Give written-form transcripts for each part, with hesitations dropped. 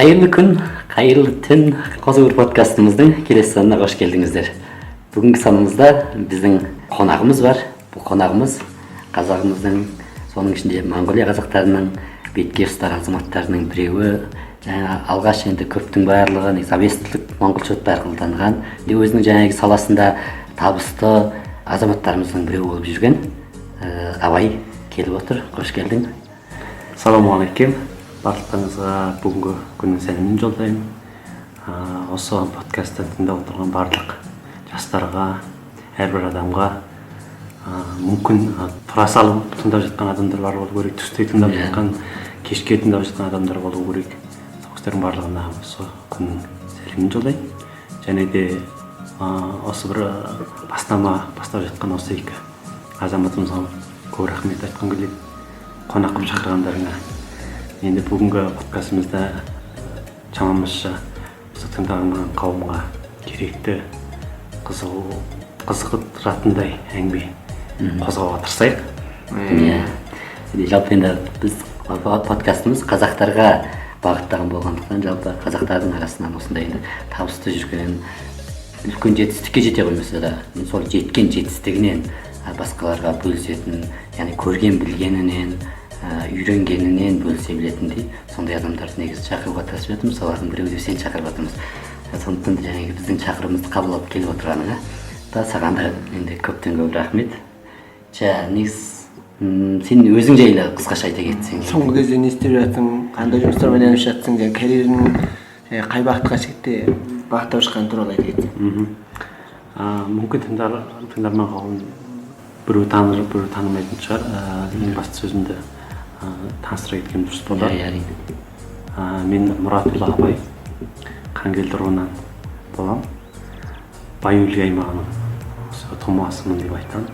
Қайырлы күн, қайырлы түн! Қозы подкастымыздың келесі санына қош келдіңіздер. Бүгінгі санымызда біздің қонағымыз бар. Бұл қонағымыз қазағымыздың, соның ішінде Моңғолия қазақтарының бетке ұстар азаматтарының біреуі. Жаңа алғаш енді көптің барлығы негізі авестілік моңғолша арқылы таныған, өзінің жаңағы саласында табысты азаматтарымыздың біреуі болып жүрген Абай келіп отыр. Қош келдің! Ассалаумағалейкум! Барлықтарыңызға бүгінгі күннің сәлемін жолдаймын. Осы подкастты тыңдап отырған барлық жастарға, әрбір адамға, мүмкін тұра салып тыңдап жатқан адамдар бар болу керек, түсте тыңдап жатқан, кешке тыңдап жатқан адамдар болу керек. Сол кісілердің барлығына осы күннің сәлемін жолдаймын. Және де осы бір бастама бастап жатқан осы екі азаматымызға көп рахмет айтқым келеді қонақ қылып шақырғандарыңа. Енді бүгінгі подкастымызда шамамызша осы тыңдаған қауымға керекті, қызығу қызықтыратындай әңгіме қозғауға тырысайық. Иә, жалпы енді біз подкастымыз қазақтарға бағыттаған болғандықтан, жалпы қазақтардың арасынан осындай енді табысты жүрген, үлкен жетістікке жете қоймаса да, сол жеткен жетістігінен басқаларға бөлісетін, яғни көрген білгенінен, үйренгенінен бөлісе білетіндей сондай адамдарды негізі шақыруға тырысып жатырмыз. Солардың біреуі деп сені шақырып жатырмыз. Сондықтан да жаңағы біздің шақыруымызды қабылдап келіп отырғаныңа да, саған да енді көптен көп рахмет. Жа, негізі сен өзің жайлы қысқаша айта кетсең. Соңғы кезде не істеп жатсың, қандай жұмыстармен айналысып жатсың және карьераң қай бағытқа шекте бағыттап шыққаны туралы айта кетсең. Мүмкін тыңдарман қауым біреу таныр, біреу танымайтын шығар. Ең басты сөзімді таныстыра кеткен дұрыс болар. Иә, әрине. Мен Мұратұлы Абай, Қангелді руынан боламын, Баян-Өлгий аймағының осы тумасымын деп айтамын.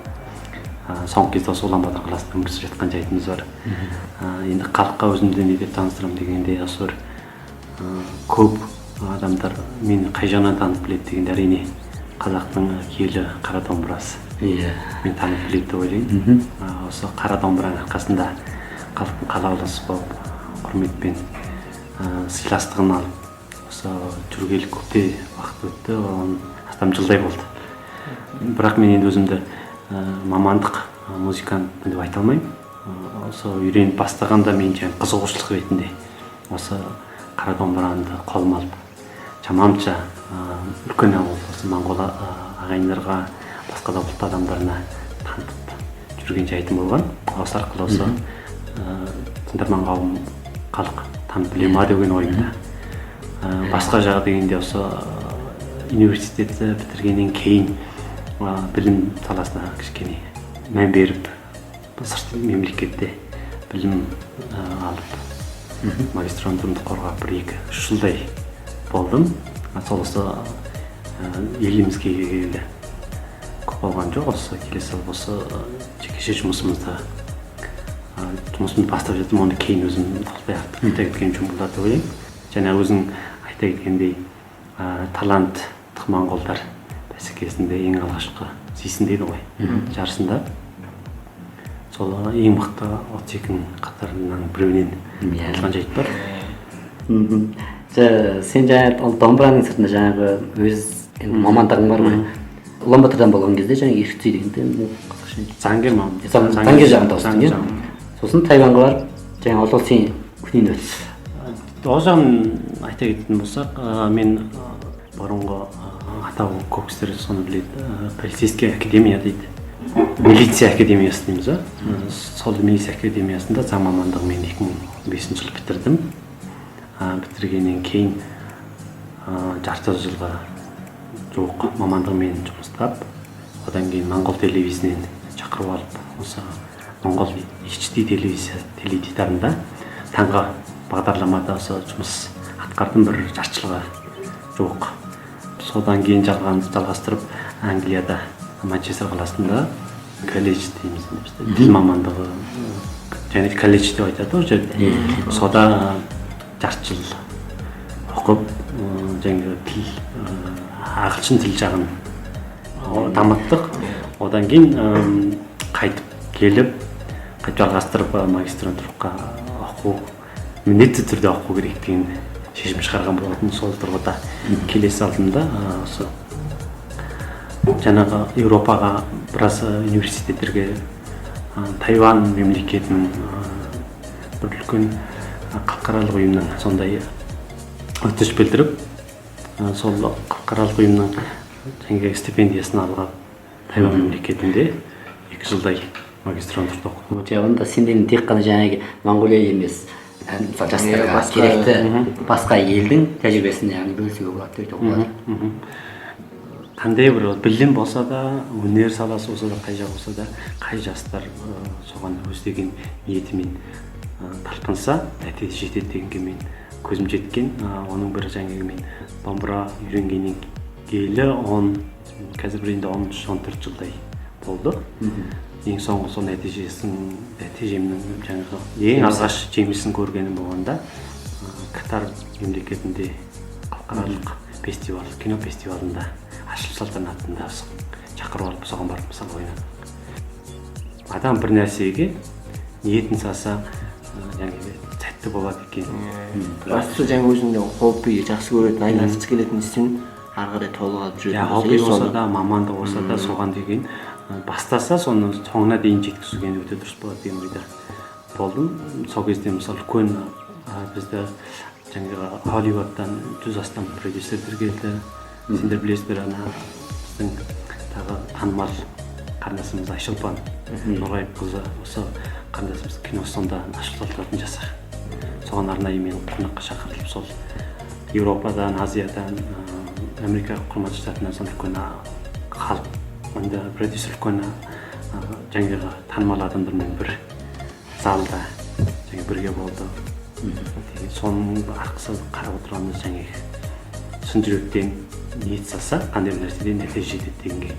Соңғы кезде осы Уланбатор қаласында өмір сүріп жатқан жайтымыз бар. Енді халыққа өзімді не деп таныстырамын дегенде, осы бір көп адамдар мені қай жағынан танып біледі дегенде, әрине, қазақтың киелі қара домбырасы мен танып біледі деп ойлаймын. Осы қара домбыраның арқасында халықтың қалаулысы болып, құрметпен сыйластығын алып осы жүргелі көпте уақыт өтті, одан астам жылдай болды. Бірақ мен енді өзімді мамандық музыкантпын деп айта алмаймын. Осы үйреніп бастағанда мен жаңағы қызығушылық ретінде осы қара домбыраны қолыма алып, шамамша үлкен ауыл осы моңғол ағайындарға, басқа да ұлт адамдарына танытып жүрген жайтым болған. Осы арқылы осы тыңдарман қауым, халық танып біле ма деген ойымда. Басқа жағы дегенде, осы университетті бітіргеннен кейін білім саласына кішкене мән беріп, сырт мемлекетте білім алып, магистратурамды қорғап, бір 2-3 жылдай болдым. Сол осы елімізге келгелі көп болған жоқ. Осы келесі жылы осы жекеше жұмысымды бастап жатырмын. Оны кейін өзім толықтай айта кеткен жөн болады деп ойлаймын. Және өзің айта кеткендей, таланттық моңғолдар бәсекесінде ең алғашқы зисін дейді ғой, жарысында сол ең мықты 32-нің қатарынан біреуінен табылған жайт бар. Сен жаңа ол домбыраның сыртында жаңағы өз енді мамандығың бар ғой. Уланбатырдан болған кезде жаңағы юристи дегенде енді қазақша Заңгер маман. Заңгер жағында ауыстың, Заңгер иә? жағын. Сосын Тайваньға барып, жаңағы ол сен күннен өтті? Ол жағын айта кететін болсақ, мен бұрынғы атауы, көп кісілер соны біледі, полицейский академия дейді, милиция академиясы дейміз ба. Сол милиция академиясында заң мамандығын 2005 жылы бітірдім. Бітіргеннен кейін жарты жылға жуық мамандығымен жұмыстап, одан кейін моңғол телевизионынан шақырып алып, осы моңғол HD телевизия теледидарында таңғы бағдарламада осы жұмыс атқардым бір жарты жылға жуық. Содан кейін жалғастырып, Англияда, Манчестер қаласында колледж дейміз бізде, тіл мамандығы және колледж деп айтады ол жерде, сода жарты жыл оқып, жаңағы тіл, ағылшын тіл жағын дамыттық. Одан кейін қайтып келіп, қайтып жалғастырып, магистратураға оқу, міндетті түрде оқу керек деген. шешім шығарған болатын. Сол тұрғыда келе салдым да, осы жаңағы Еуропаға біраз университеттерге, Тайвань мемлекетінің бір үлкен халықаралық ұйымның сондай өтініш білдіріп, сол халықаралық ұйымның жаңағы стипендиясын алған, Тайвань мемлекетінде 2 жылдай магистратурада оқыдым. Өте, онда сенден тек қана жаңағы Моңғолия емес, мысалы, жастарға керекті басқа елдің тәжірибесін, яғни, бөлісуге болады деп айтуға болады. Қандай бір білім болса да, өнер саласы болса да, қай жақ болса да, қай жастар соған өз деген ниетімен талпынса, нәтиже жетеді дегенге мен көзім жеткен. Оның бірі жаңағы мен домбыра үйренгеннен келі қазір бір енді 13-14 жылдай болды. Ең соңғы сол нәтижемнің, жаңағы ең алғаш жемісін көргенім болғанда, Катар мемлекетінде халықаралық фестиваль, кино фестивалында ашылу салтанатында шақырып алып, соған барып, мысалы, ойнадым. Адам бір нәрсеге ниетін салса, жаңағы сәтті болады екен. Бастысы, жаңа өзіңнің хобби, жақсы көретін, айналысқысы келетін ісің ары қарай толық алып жүретін иә болса, хобби болса соны да, мамандық болса да, соған деген бастаса, соны соңына дейін жеткізген өте дұрыс болады деген ойда болдым. Сол кезде, мысалы, үлкен бізді жаңағы Холливудтан 100 астам продюсерлер келді. Сендер білесіздер, ана біздің тағы танымал қарындасымыз Айшолпан Нұрғайыпқызы, осы қарындасымыз киносы сонда ашылу салтанатын жасаған. Соған арнайы мен қонаққа шақырылып, сол Еуропадан, Азиядан, Америка Құрама Штатынан сондай үлкен халық, енді продюсер, үлкен жаңағы танымал адамдармен бір залда жаңағы бірге болды деген. Соның арқасы қарап отырғанда, жаңағы шын жүректен ниет салса, қандай бір нәрседен нәтиже жетеді дегенге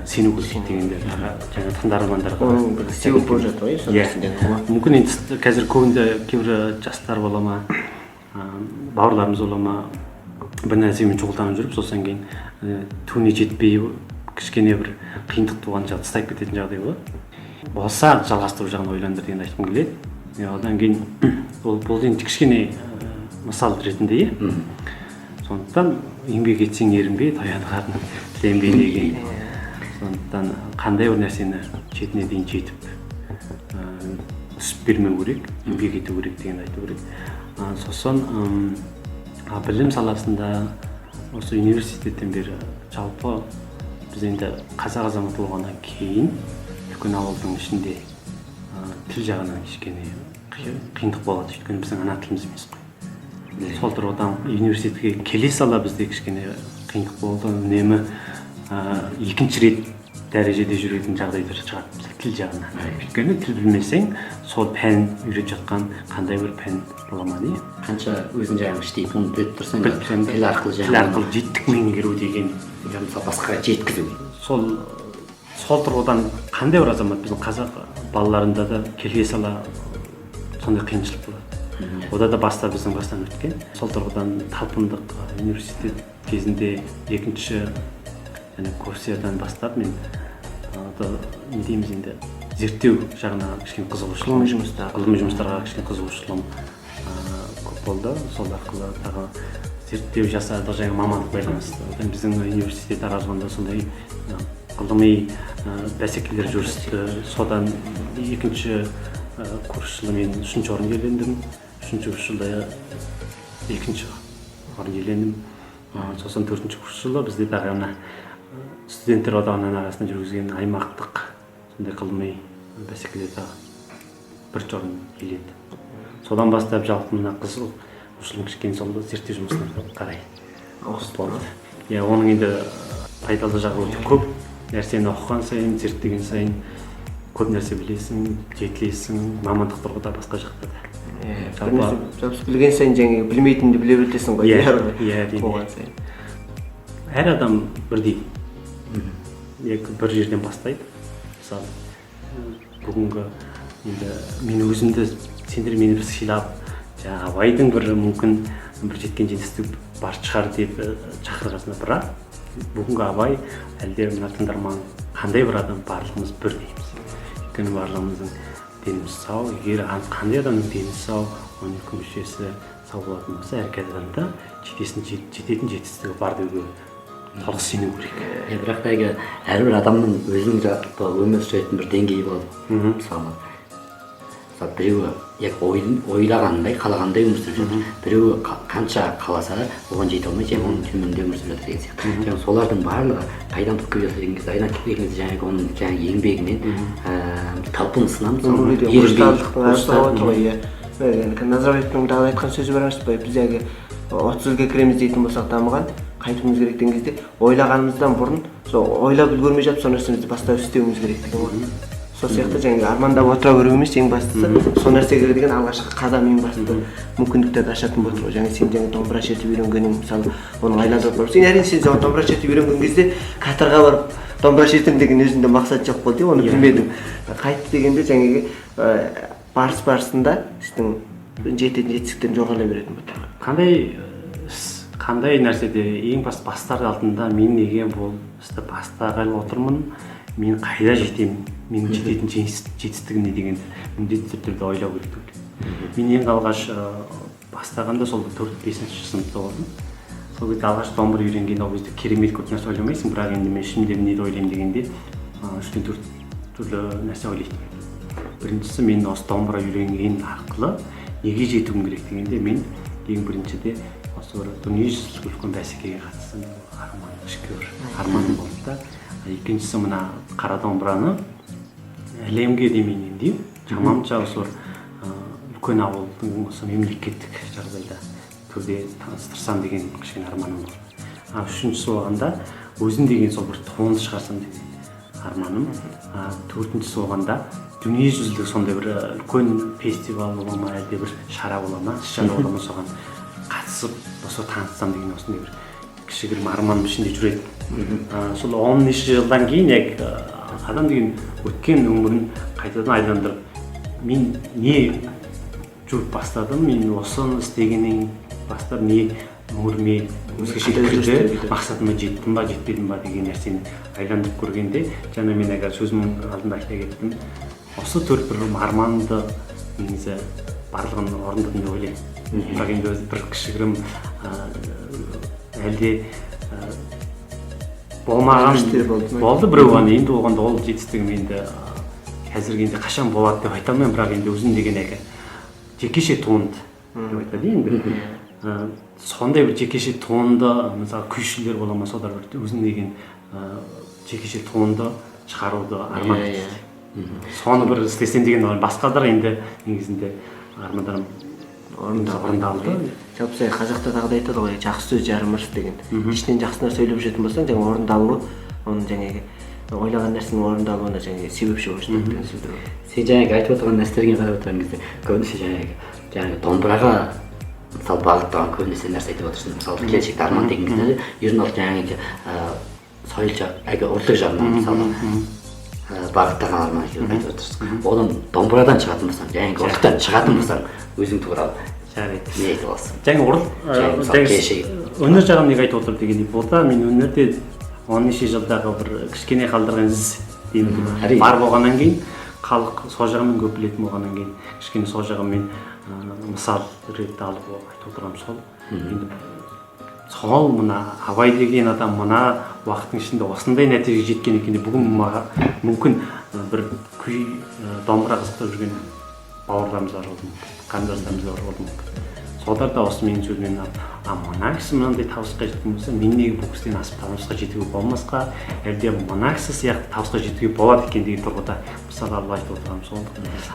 сену керек дегенде тағы жаңа тыңдармандарға Оның бір себеп болып жатыр ғой сол Иә. нәрседен ғой. Мүмкін енді қазір көбінде кейбір жастар бола ма, бауырларымыз бола ма, бір нәрсемен шұғылданып жүріп, сосын кейін түбіне жетпей, кішкене бір қиындық туған жағдай, тастап кететін жағдай болады. Болса, жалғастыру жағын ойлаңдар дегенді айтқым келеді. Одан кейін ол бұл енді кішкене мысал ретінде, иә. Сондықтан еңбек етсең, ерінбе, тояды қарын тіленбей деген. Сондықтан қандай бір нәрсені шетіне дейін жетіп, түсіп бермеу керек, еңбек ету керек дегенді айту керек. Сосын білім саласында осы университеттен бері, жалпы біз енді қазақ азаматы болғаннан кейін, үлкен ауылдың ішінде тіл жағынан кішкене қиындық болады, өйткені біздің ана тіліміз емес қой. Сол тұрғыдан университетке келе сала бізде кішкене қиындық болды. Үнемі екінші рет дәрежеде жүретін жағдайлар шығады, мысалы, тіл жағынан, өйткені тіл білмесең, сол пән үйретіп жатқан қандай бір пән бола ма не. Қанша өзің жаңағы іштей оны біліп тұрсаң да, Біліп тұрсаң да, тіл арқылы тіл жаңағы арқылы жеттік меңгеру деген. Мысалы, басқаға жеткізу. Сол тұрғыдан қандай бір азамат, біздің қазақ балаларында да келе сала сондай қиыншылық болады. Ода да баста біздің бастан өткен. Сол тұрғыдан талпындық. Университет кезінде екінші және курсиядан бастап мен не дейміз енді, зерттеу жағына кішкене қызығушылығым, Ғылыми жұмыстар. Ғылыми жұмыстарға кішкене қызығушылығым көп болды. Сол арқылы тағы зерттеу жасадық жаңа мамандық байланысты. Одан біздің университет аралығында сондай ғылыми бәсекелер жүрісті. Содан екінші курс жылы мен үшінші орын иелендім, үшінші курс жылда екінші орын иелендім. Сосын төртінші курс жылы бізде тағы ана студенттер одағының арасында жүргізген аймақтық сондай ғылыми бәсекеде тағы бірінші орын иеленді. Содан бастап жалпы мына қызығушылығым кішкене сол зерттеу жұмысына қарай болды, иә. Оның енді пайдалы жағы өте көп. Нәрсені оқыған сайын, зерттеген сайын көп нәрсе білесің, жетілесің мамандық тұрғыда, басқа жақта да. Иә, Жалпы- бір нәрсе жалпы білген сайын жаңағы білмейтініңді біле бересің ғой. Иә, ары қарай иә, әрине. Қуған сайын. Әр адам бірдей екі бір жерден бастайды. Мысалы, бүгінгі енді мен өзімді, сендер мені бір сыйлап, жаңағы Абайдың бір мүмкін бір жеткен жетістік бар шығар деп шақырғансыңдар, бірақ бүгінгі Абай әлде мына тыңдарман қандай бір адам, барлығымыз бірдейміз, өйткені барлығымыздың деніміз сау. Егер қандай адамның дені сау, оның екі мүшесі сау болатын болса, әр адамда жететін жетістігі бар деуге толық сену керек. Бірақ та әлгі әрбір адамның өзінің жалпы өмір сүретін бір деңгейі болады. Мысалы, біреуі ойлағандай, қалағандай өмір сүріп жатыр, біреуі қанша қаласа да оған жете алмай, және оның төменінде өмір сүріп жатыр деген сияқты. Және солардың барлығы қайдан туып келе жатыр деген кезде, айналып келген кезде жаңағы оның жаңағы еңбегінен, талпынысынан, мысалы, ерінбей, отыр ғой, иә. Назарбаевтың тағы айтқан сөзі бар емес пе, біз әлгі 30 елге кіреміз дейтін болсақ, дамыған, қайтуымыз керек деген кезде, ойлағанымыздан бұрын сол ойлап үлгермей жатып сол нәрсемізді бастап істеуіміз керек деген ғой. Сол сияқты жаңағы армандап отыра беру емес, ең бастысы сол нәрсеге деген алғашқы қадам ең басты мүмкіндіктерді ашатын болып тұр ғой. Жаңа сен жаңа домбыра шертіп үйренгенің, мысалы, оның айландырып барып, сен әрине сен домбыра шертіп үйренген кезде Катарға барып домбыра шертемін деген өзіңде мақсат жоқ болды, оны білмедің. Қайтты дегенде жаңағы барыс барысында сіздің жететін жетістіктерің жоғарылай беретін болды. Қандай іс, қандай нәрседе ең басты бастар алдында мен неге бұл істі бастағалы отырмын, мен қайда жетемін, менің жететін жетістігім не дегенді міндетті түрде ойлау керек деп ойлаймын. Мен ең алғаш бастағанда сол 4-5 сыныпта болдым. Сол кезде алғаш домбыра үйренгенде ол кезде керемет көп нәрсе ойламайсың, бірақ енді мен ішімде нені ойлаймын дегенде 3-4 түрлі нәрсе ойлайтынмын. Біріншісі, мен осы домбыра үйренген арқылы неге жетуім керек дегенде, мен ең біріншіде осы бір дүниежүзілік үлкен бәсекеге қатыссам деген арман, ішкі бір арманым болды да. Екіншісі, мына қара домбыраны әлемге демейін енді, шамамша осы бір үлкен ауылдың осы мемлекеттік жағдайда түрде таныстырсам деген кішкене арманым болды. А үшіншісі болғанда өзім деген сол бір туынды шығарсам деген арманым. А төртіншісі болғанда дүниежүзілік сондай бір үлкен фестиваль бола ма, әлде бір шара бола ма, іс шара бола ма, соған қатысып осы танытсам деген осындай бір кішігірім арманым ішінде жүреді. Сол он неше жылдан кейін адам деген өткен өмірін қайтадан айландырып, мен не жүріп бастадым, мен осыны істегеннен бастап не өміріме өзгешелік кірді, мақсатыма жеттім ба, жетпедім ба деген нәрсені айландырып көргенде, жаңа мен әлгі сөзімнің алдында айта кеттім, осы төрт бір арманды негізі барлығын орындадым деп ойлаймын. Бірақ енді өзі бір кішігірім әлде болмаған болды біреу ғана. Енді болғанда ол жетістігім енді қазіргі енді қашан болады деп айта алмаймын, бірақ енді өзім деген әлгі жекеше туынды деп айтады енді. Сондай бір жекеше туынды, мысалы, күйшілер бола ма, солар бір өзім деген жекеше туынды шығаруды арман етеді. Соны бір істесем деген ой. Басқалар енді негізінде армандарым орындалды. Жалпы қазақта тағы да айтады ғой, жақсы сөз жарым ырыс деген. Ішінен жақсы нәрсе сөйлеп жүретін болсаң, жаңа орындалуы, оның жаңағы ойлаған нәрсенің орындалуына жаңағы себепші болып жатады деген сөздер бар. Сен жаңағы айтып отырған нәрселерге қарап отырған кезде көбінесе жаңағы домбыраға мысалы бағыттаған көбінесе нәрсе айтып отырсың. Мысалы, келешекте арман деген кезде ер жаңағы сойыл әлгі ұрлық жағынан мысалы бағыттаған арман екенін айтып отырсың. Одан домбырадан шығатын болсаң, жаңағы ұрлықтан шығатын болсаң, өзің туралы Жарайды. не айта аласың? Жаңа ұрлық, өнер жағын неге айтып отыр дегендей болса, мен өнерде он неше жылдағы бір кішкене қалдырған із дейміз бар болғаннан кейін, халық сол жағымен көп білетін болғаннан кейін, кішкене сол жағымен мысал ретінде алып айтып отырғаным сол. Енді сол мына Абай деген адам мына уақыттың ішінде осындай нәтижеге жеткен екен деп бүгін маған мүмкін бір күй, домбыра қызықтап жүрген бауырларымыз бар болуы мүмкін, қарындастарымыз бар болуы мүмкін. Солар да осы менің сөзімнен алып, а мына кісі мынандай табысқа жеткен болса, мен неге бұл кісіден асып табысқа жетуге болмасқа, әлде мына кісі сияқты табысқа жетуге болады екен деген тұрғыда мысал алып айтып отырғаным сол.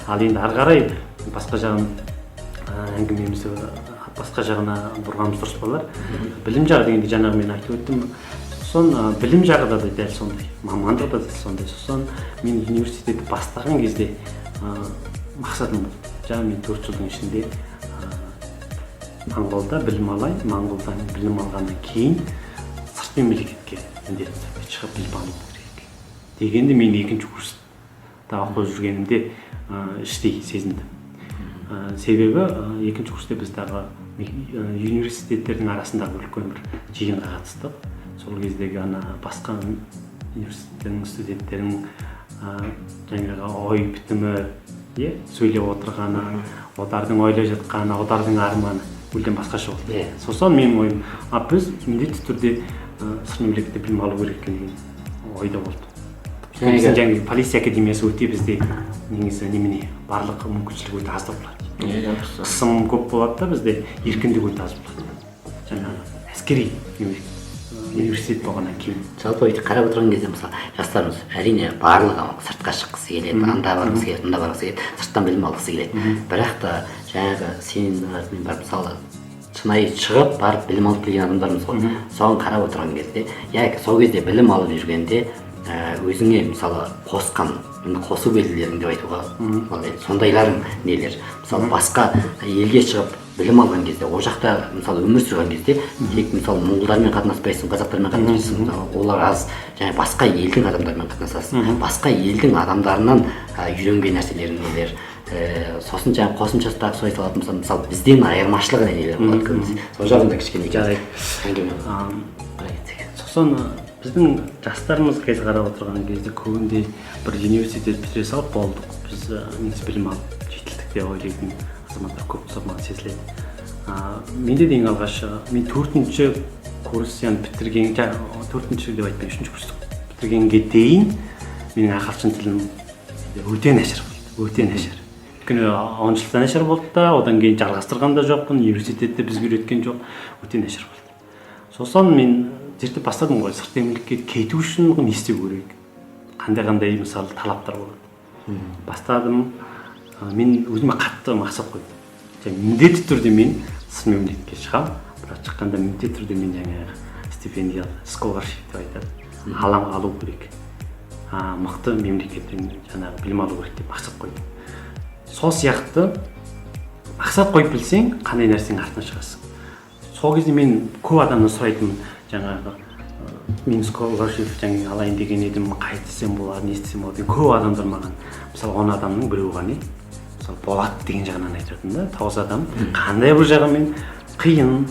Ал енді ары қарай басқа жағын әңгімемізді басқа жағына бұрғанымыз дұрыс болар. Білім жағы дегенде жаңағы мен айтып өттім. Сосын білім жағы да дәл сондай, мамандық та дәл сондай. Сосын мен университетті бастаған кезде мақсатым болды. Жаңа мен 4 жылдың ішінде Моңғолда білім алайын, Моңғолдан білім алғаннан кейін сырт мемлекетке міндетті түрде шығып білім алу керек дегенді мен екінші курста оқып жүргенімде іштей сезіндім. Себебі екінші курста біз тағы университеттердің арасындағы үлкен бір жиынға қатыстық. Сол кездегі ана басқа университеттердің студенттерінің жаңағы ой бітімі, сөйлеп отырғаны, олардың ойлап жатқаны, олардың арманы. Мүлдем басқаша болды. Иә. Сосын менің ойым, біз міндетті түрде сырт мемлекетте білім алу керек екен деген ойда болды. Біздің жаңағы полиция академиясы өте бізде негізі немене, барлық мүмкіншілік өте аздау болады. Иә. Қысым көп болады да, бізде еркіндік өте аз болады. Жаңағы әскери университет болғаннан кейін. Жалпы өйтіп қарап отырған кезде, мысалы, жастарымыз, әрине, барлығы сыртқа шыққысы келеді, анда барғысы келеді, мында барғысы келеді, сырттан білім алғысы келеді. Бірақ та жаңағы сен, мен бар, мысалы, шынайы шығып барып білім алып келген адамдармыз ғой. Соған қарап отырған кезде, иә, сол кезде білім алып жүргенде өзіңе, мысалы, қосқан, енді қосу белгілерің деп айтуға болады, сондайларың нелер? Мысалы, басқа елге шығып білім алған кезде, ол жақта, мысалы, өмір сүрген кезде тек, мысалы, моңғолдармен қатынаспайсың, қазақтармен қатынаспайсың, мысалы, олар аз, және басқа елдің адамдарымен қатынасасың. Басқа елдің адамдарынан үйренген нәрселерің нелер? Сосын жаңағы қосымшасы тағы солай салатын болсам, мысалы, бізден айырмашылығы нелер болады көбінесе? Сол жағын да кішкене Жарайды. әңгіме қыла кетсек. Сосын біздің жастарымыз қазір қарап отырған кезде көбінде бір университет бітіре салып болдық, біз негізі білім алып жетілдік деп ойлайтын азаматтар көп ұқсап маған сезіледі. Менде де ең алғаш мен төртінші курс, яғни бітірген, төртінші деп айтпайын, үшінші курсты бітіргенге дейін менің ағылшын тілім өте нашар болды, өте нашар. Өйткені 10 жылда нашар болды да, одан кейін жалғастырған да жоқпын, университетте бізге үйреткен жоқ, өте нашар болды. Сосын мен зерттеп бастадым ғой, сырт мемлекетке кету үшін не істеу керек, қандай қандай мысалы, талаптар болады. Бастадым. Мен өзіме қатты мақсат қойдым. Және міндетті түрде мен сырт мемлекетке шығамын, бірақ шыққанда міндетті түрде мен жаңағы стипендия, scholarship деп айтады, алу керек, мықты мемлекеттен жаңағы білім алу керек деп мақсат қойдым. Сол сияқты мақсат қойып білсең, қандай нәрсенің артынан шығасың. Сол кезде мен көп адамнан сұрайтынмын жаңағы мен scholarship жаңағы алайын деген едім, қайтсем болады, не істесем болады деген. Көп адамдар маған, мысалы, 10 адамның біреуі ғана, мысалы, болады деген жағынан айтатын да. Тоғыз адам қандай бір жағымен қиын,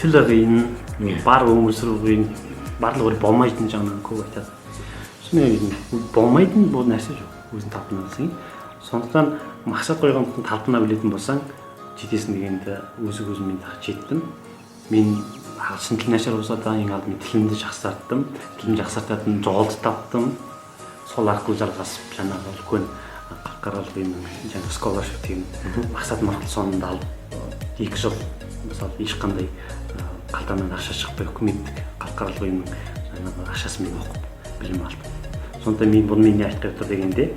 тілі қиын, барып өмір сүру қиын, барлығы бір болмайтын жағынан көп айтады. Сосын мен ойлайтынмын, болмайтын бұл нәрсе жоқ, өзің талпына білсең. Сондықтан мақсат қойғандықтан талпына білетін болсаң, жетесің дегенді өз көзіммен жеттім. Мен ағылшын тілі нашар болса да, ең алдымен тілімді жақсарттым, тілімді жақсартатын жолды таптым. Сол арқылы жалғасып, жаңағы үлкен халықаралық ұйымның жаңағы scholarship деген мақсатым арқылы соны да алып, 2 жыл, мысалы, ешқандай қалтамнан ақша шықпай, үкіметтік халықаралық ұйымның жаңағы ақшасымен оқып білім алдым. Сондықтан мен бұнымен не айтқым келіп тұр дегенде,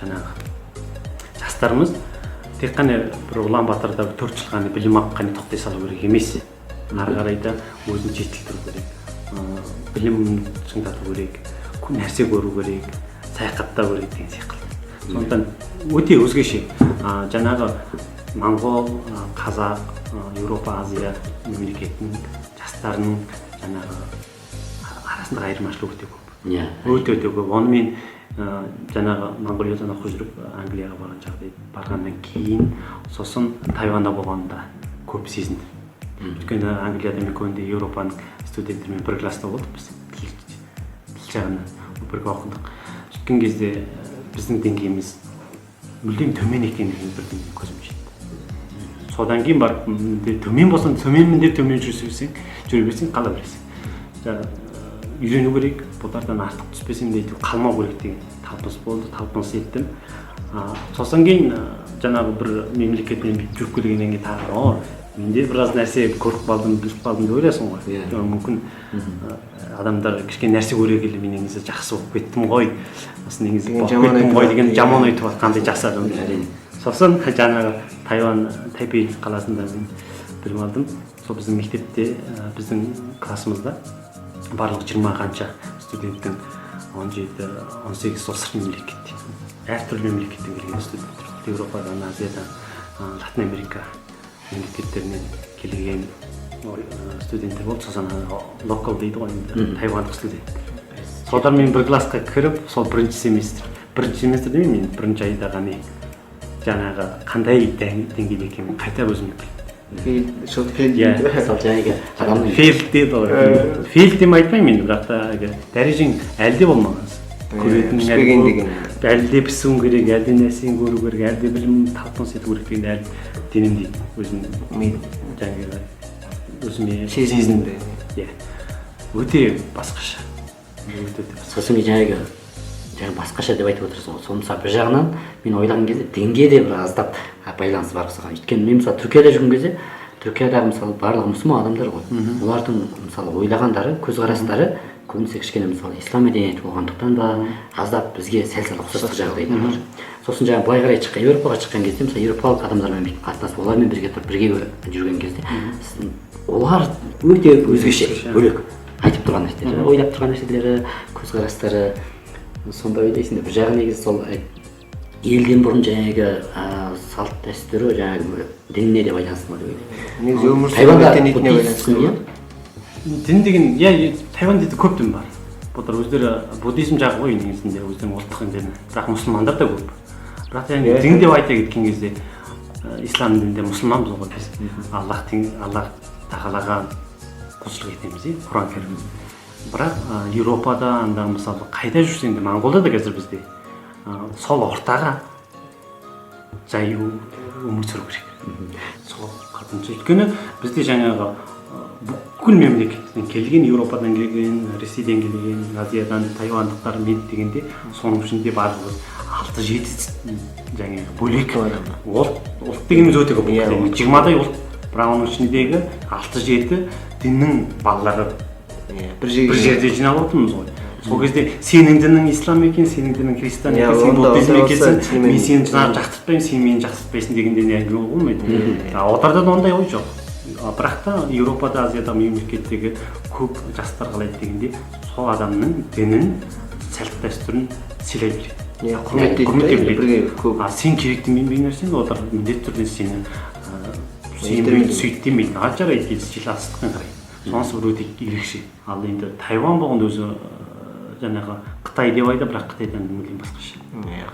жаңағы жастарымыз тек қана бір Ұлан Батырда бір 4 жыл ғана білім алып қана тоқтай салу керек емес, ары қарай да өзін жетілдіру керек, білімін шыңдату керек, көп нәрсе көру керек, саяхаттау керек деген секілді. Сондықтан өте өзгеше жаңағы моңғол, қазақ, Еуропа, Азия мемлекетінің жастарының жаңағы арасындағы айырмашылық өте көп. Өте өте көп. Оны мен жаңағы Моңғолиядан оқып жүріп Англияға барған жағдай, барғаннан кейін, сосын Тайванда болғанда көп сезіндім. Өйткені Англияда мен көбінде Еуропаның студенттерімен бір класста болдық, біз тіл жағынан бірге оқыдық. Сөйткен кезде біздің деңгейіміз мүлдем төмен екендігін бірден көзім жетті. Содан кейін барып төмен болсаң, төменмін деп төмен жүре берсең, жүре берсең, қала бересің. Жаңағы үйрену керек, бұлардан артық түспесем де, әйтеуір қалмау керек деген талпыныс болды, талпыныс еттім. Сосын кейін жаңағы бір мемлекеттен бүйтіп жүріп келгеннен кейін тағы о менде біраз нәрсе көріп қалдым, біліп қалдым деп ойлайсың ғой. Өйткені мүмкін адамдар кішкене нәрсе көре келе, мен негізі жақсы болып кеттім ғой, осы негізі Деген болып жаман кеттім ғой ой деген туады, жаман иә. ой туады, қандай жақсы адам. Әрине. Сосын жаңағы Тайвань, Тайпей қаласында мен білім алдым. Сол біздің мектепте біздің классымызда барлық 20 қанша студенттің 17, 18 сол сырт мемлекеттен, әртүрлі мемлекеттен келген студенттер болды. Еуропадан, Азиядан, Латын Америка мемлекеттерінен келген студенттер болды. Сосын local дейді ғой енді, тайвандық студент, солармен бір классқа кіріп, сол бірінші семестр, бірінші семестр демеймін мен, бірінші айда ғана жаңағы қандай деңгейде екенін қайта өзіме білдім. Fail, сол fail Иә. дейді. Сол жаңағы адамның Fail дейді ғой, fail деп айтпаймын енді, бірақ та әлгі дәрежең әлі де болмаған, көретін әлі піспеген көп, деген. Әлі де пісуің керек, әлі де нәрсені көру керек, әлі де білім талпыныс ету керек деген әлі денемдеймін өзім. Ми жаңағы өзіме Сезіндім. Иә, өте басқаша, өте өте басқаша. Сосын жаңағы басқаша деп айтып отырсың ғой. Сол, мысалы, бір жағынан мен ойлаған кезде дінге де бір аздап байланысы бар ұқсаған. Өйткені мен, мысалы, Түркияда жүрген кезде, Түркиядағы, мысалы, барлығы мұсылман адамдар ғой. Олардың, мысалы, ойлағандары, көзқарастары көбінесе кішкене, мысалы, ислам мәдениеті болғандықтан ба, аздап бізге сәл сәл ұқсастық жағдайлар бар. Сосын жаңағы былай қарай шыққан, Еуропаға шыққан кезде, мысалы, еуропалық адамдармен бүйтіп қатынасып, олармен бірге тұрып, бірге жүрген кезде олар өте өзгеше, бөлек айтып тұрған нәрселері, ойлап тұрған нәрселері, көзқарастары. Сонда ойлайсың да, бір жағы негізі сол елден бұрын жаңағы салт дәстүрі, жаңағы дініне де байланысты ма деп ойлаймын. Негізі өмір сүру Тайванда мәдениетіне буддизм, байланысты. Иә? Дін деген, иә, Тайваньда көп дін бар. Бұлар өздері буддизм жағы ғой негізінде, өздерінің ұлттық діні, бірақ мұсылмандар да көп. Бірақ енді дін деп айта кеткен кезде, ислам дінінде мұсылманбыз ғой біз, Аллах Аллах тағалаға құлшылық етеміз, иә, Құран кәрім. Бірақ Еуропада анда, мысалы, қайда жүрсең де, Моңғолда да қазір бізде сол ортаға жай өмір сүру керек, сол қалпынша. Өйткені бізде жаңағы бүкіл мемлекеттен келген, Еуропадан келген, Ресейден келген, Азиядан, тайвандықтар мен дегенде, соның ішінде барлығы алты жеті жаңағы бөлек ұлт. Ұлт дегеніміз өте көп, 20-дай ұлт, бірақ оның ішіндегі алты жеті діннің балалары иә бір жерге бір жерде жиналып отырмыз ғой. Сол кезде сенің дінің ислам екен, сенің дінің христиан екен, сен онда буддизм ондай екенсің, болса, шынымен мен сені жаңағы жақтыртпаймын, сен мені жақтыртпайсың дегенде не әңгіме болмайды. А оларда да ондай ой жоқ. А бірақ та Еуропада, Азиядағы мемлекеттегі көп жастар қалайды дегенде, сол адамның дінін, салт дәстүрін сыйлай біледі, иә, құрметтейді да, құрметтей енді біледі. Бірге көп. А сен керектенбеген нәрсені олар міндетті түрде сені сүймейді, сөйт демейді. А жарайды, сыйластықпен қарайды. Сонысы бір өте ерекше. Ал енді Тайвань болғанда өзі жаңағы Қытай деп айтады, бірақ Қытайдан мүлдем басқаша.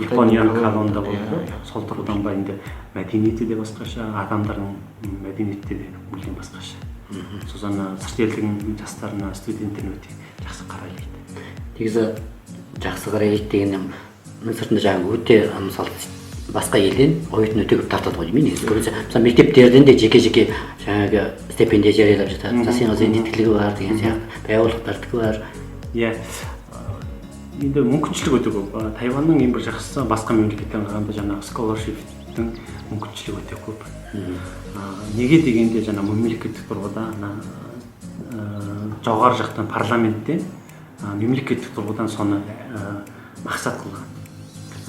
Японияның колонияда болды да, сол тұрғыдан ба, енді мәдениеті де басқаша, адамдардың мәдениеті де мүлдем басқаша. Сосын ана сырт елдің жастарына, студенттеріне өте жақсы қарайды. Негізі жақсы қарайды дегеннен сыртында жаңағы өте, мысалы, басқа елден оятын өте көп тартады ғой деймін негізі. Көбінесе, мысалы, мектептерден де жеке жеке жаңағы стипендия жариялап жатады, зейнеткерлігі бар деген сияқты, баяулықтардікі бар. Иә, енді мүмкіншілік өте көп. Тайваньның ең бір жақсысы, басқа мемлекеттерге қарағанда жаңағы scholarship тің мүмкіншілігі өте көп. Неге дегенде, жаңа мемлекеттік тұрғыда ана жоғары жақтан, парламенттен, мемлекеттік тұрғыдан соны мақсат қылған: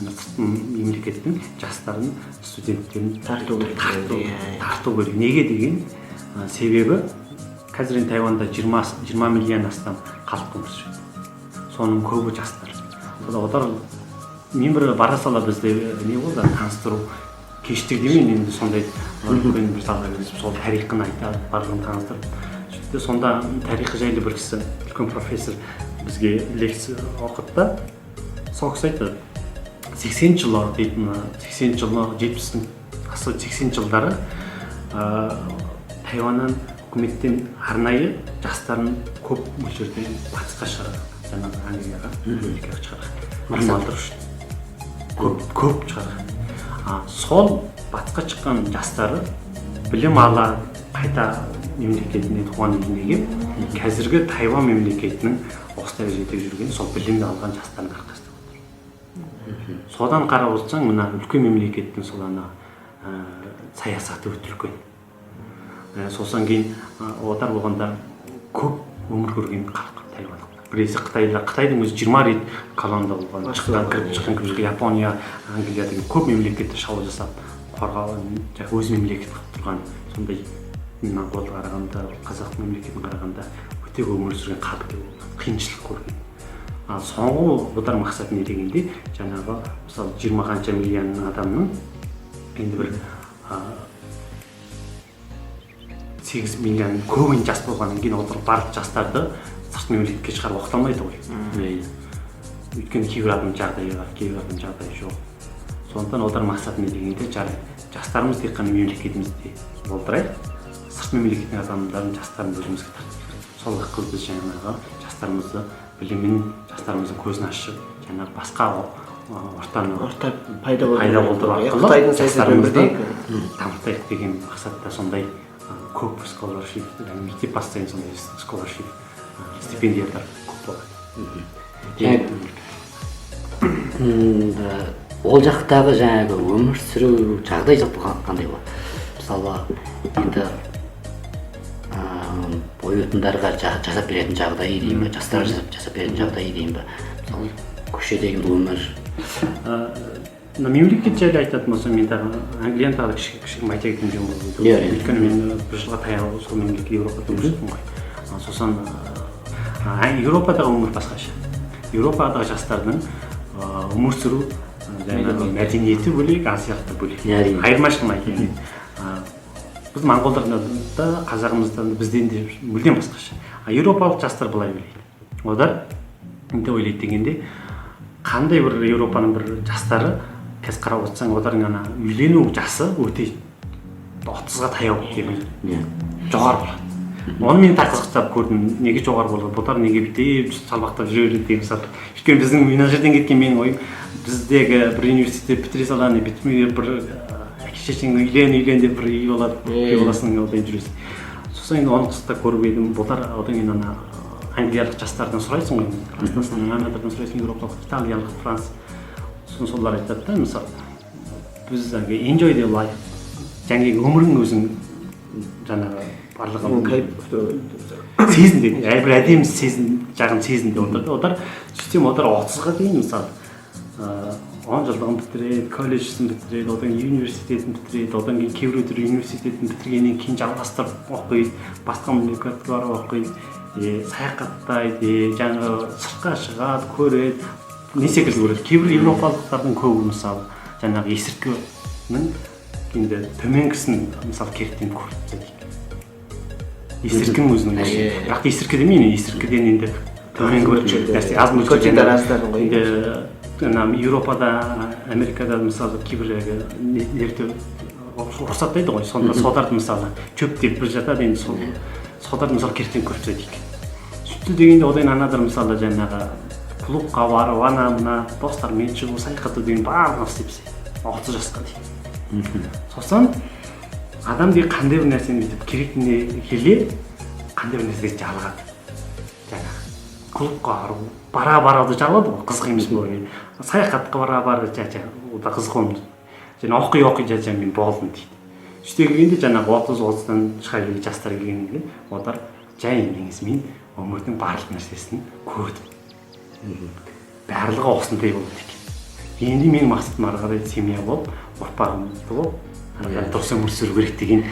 ана сырт мемлекеттің жастарын, студенттерін тарту керек. Тарту, иә, иә. тарту керек. Неге деген, себебі қазір енді Тайванда 20 миллион астам халық өмір сүреді, соның көбі жастар. Сонда олар мен бір бара сала бізде не болды, таныстыру кештік демеймін енді, сондай үлкен бір залға кіргізіп, сол тарихын айтады, барлығын таныстырып сөйтті. Сонда тарихы жайлы бір кісі, үлкен профессор бізге лекция оқыды да, сол кісі айтады: 80-жылы дейді, мына 80-жылы, 70-тің асы, 80-жылдары Тайваннан, үкіметтен арнайы жастарын көп мөлшерде батысқа шығарады, жаңағы Англияға, Америкаға шығарған, білім алдыру үшін көп көп шығарған. А сол батысқа шыққан жастары білім ала қайта мемлекетіне, туған еліне келіп, қазіргі Тайвань мемлекетінің осы дәрежеде жүрген сол білімді алған жастардың арқасында отыр. Содан қарап отырсаң, мына үлкен мемлекеттің сол ана саясаты өте үлкен. Сосын кейін отар болғанда көп өмір көрген халық тайвандықтар. Біресе Қытайда, Қытайдың өзі 20 рет колонияда болған, шыққан, кіріп шыққан, кіріп шыққан, Япония, Англия деген көп мемлекетті шабуыл жасап, қорғау, жаңағы өз мемлекет қылып тұрған. Сондай Моңғолға қарағанда, қазақ мемлекетіне қарағанда өте көп өмір сүрген халық деп болады, қиыншылық көрген. Ал соңғы бұлар мақсаты не дегенде, жаңағы, мысалы, 20 қанша миллион адамның енді бір 8 миллион көбін жас болғаннан кейін, олар барлық жастарды сырт мемлекетке шығарып оқыта алмайды ғой. Өйткені кейбір адамның жағдайы бар, кейбір адамның жағдайы жоқ. Сондықтан олар мақсаты не дегенде, жарайды, жастарымыз тек қана мемлекетімізде болдырайық, сырт мемлекеттің адамдарын, жастарын өзімізге тартып, сол арқылы біз жаңағы жастарымызды білімін, жастарымыздың көзін ашып, жаңағы басқа ортаны орта пайда болдыру пайда болдыру керек. арқылы Қытайдың саясатымен жастарымызды бірдей. дамытайық деген мақсатта сондай. Көп scholarship, яғни мектеп бастайын, сондай scholarship, стипендиялар көп болады. Жаңағы ол жақтағы жаңағы өмір сүру жағдай жалпы қандай болады? Мысалы, енді оятындарға жасап беретін жағдайы деймін ба, жастарға жасап беретін жағдайы деймін ба, мысалы, көшедегі өмір. Мына мемлекет жайлы айтатын болсам, мен тағы Англияны тағы да кішігірім айта кеткен жөн болады. Иә, иә. Өйткені мен бір жылға таяу сол мемлекет, Еуропада өмір сүрдім ғой. Сосын Еуропадағы өмір басқаша. Еуропадағы жастардың өмір сүру жаңағы мәдениеті бөлек, азиялықтар бөлек. Иә, әрине. Айырмашылығын айтайын. Біз моңғолдардан да, қазағымыздан да, бізден де мүлдем басқаша. А еуропалық жастар былай ойлайды. Олар не деп ойлайды дегенде, қандай бір Еуропаның бір жастары қазір қарап отырсаң, олардың ана үйлену жасы өте 30-ға таяу деп жоғары болады. Оны мен тағы қызықтап көрдім, неге жоғары болады, бұлар неге бүйтіп салмақтап жүре береді деген мысалы. Өйткені біздің мына жерден кеткен менің ойым, біздегі бір университет бітіре сала, не бітірмей, бір әке шешең үйлен, үйлен деп бір үй болады, үй боласың, одан жүресің. Сосын енді оны қызықтап көріп едім. Бұлар одан кейін ана англиялық жастардан сұрайсың ғой, класстасынан, анадардан сұрайсың, еуропалық, италиялық, франц. Сосын солар айтады да, мысалы, біз әлгі enjoy the life, жаңағы өмірің өзің жаңағы барлығын кайф сезін дейді, бір әдемі сезін жағын сезін деп отыр да. Олар сөйтсем, олар 30-ға дейін, мысалы, 10 жылдығын бітіреді, колледжін бітіреді, одан кейін университетін бітіреді, одан кейін кейбіреулер университетін бітіргеннен кейін жалғастырып оқиды, басқа мемлекетке барып оқиды, саяхаттайды, жаңағы сыртқа шығады, көреді, не секілді көреді. Кейбір еуропалықтардың көбі, мысалы, жаңағы есірткінің енді төменгісін, мысалы, керектен көріп тастайды, есірткінің өзінің. Бірақ есірткі демеймін, есірткіден енді төменгі мөлшерде. нәрсе, аз мөлшерде. Никотиндар аздарын ғой. Енді ана Еуропада, Америкада, мысалы, кейбір нелерде рұқсаттайды ғой, сонда соларды, мысалы, чөп деп бір жатады енді, сол соларды, мысалы, керектен көріп тастайды екен. Сөйтті дегенде, одан кейін анадар, мысалы, жаңағы клубқа барып, ана мына достарымен шығу, саяхаттау деген барлығын істеп тастайды 30 жасқа дейін. Сосын адам деген қандай бір нәрсені бүйтіп керектіне келе, қандай бір нәрсеге жалығады. Жаңағы клубқа бару, бара бара да жалығады ғой, қызық емес болған. Саяхатқа бара бара жа жа, ол да қызық емес. Және оқи оқи, жа жа, мен болдым дейді. Сөйте келгенде, жаңағы 30, 30-дан шыға келген жастар келгенде, олар жай негізі мен өмірдің барлық нәрсесін көрдім, барлығы осындай болады екен, енді менің мақсатым ары қарай семья болып, ұрпағымды болып, ары қарай дұрыс өмір сүру керек деген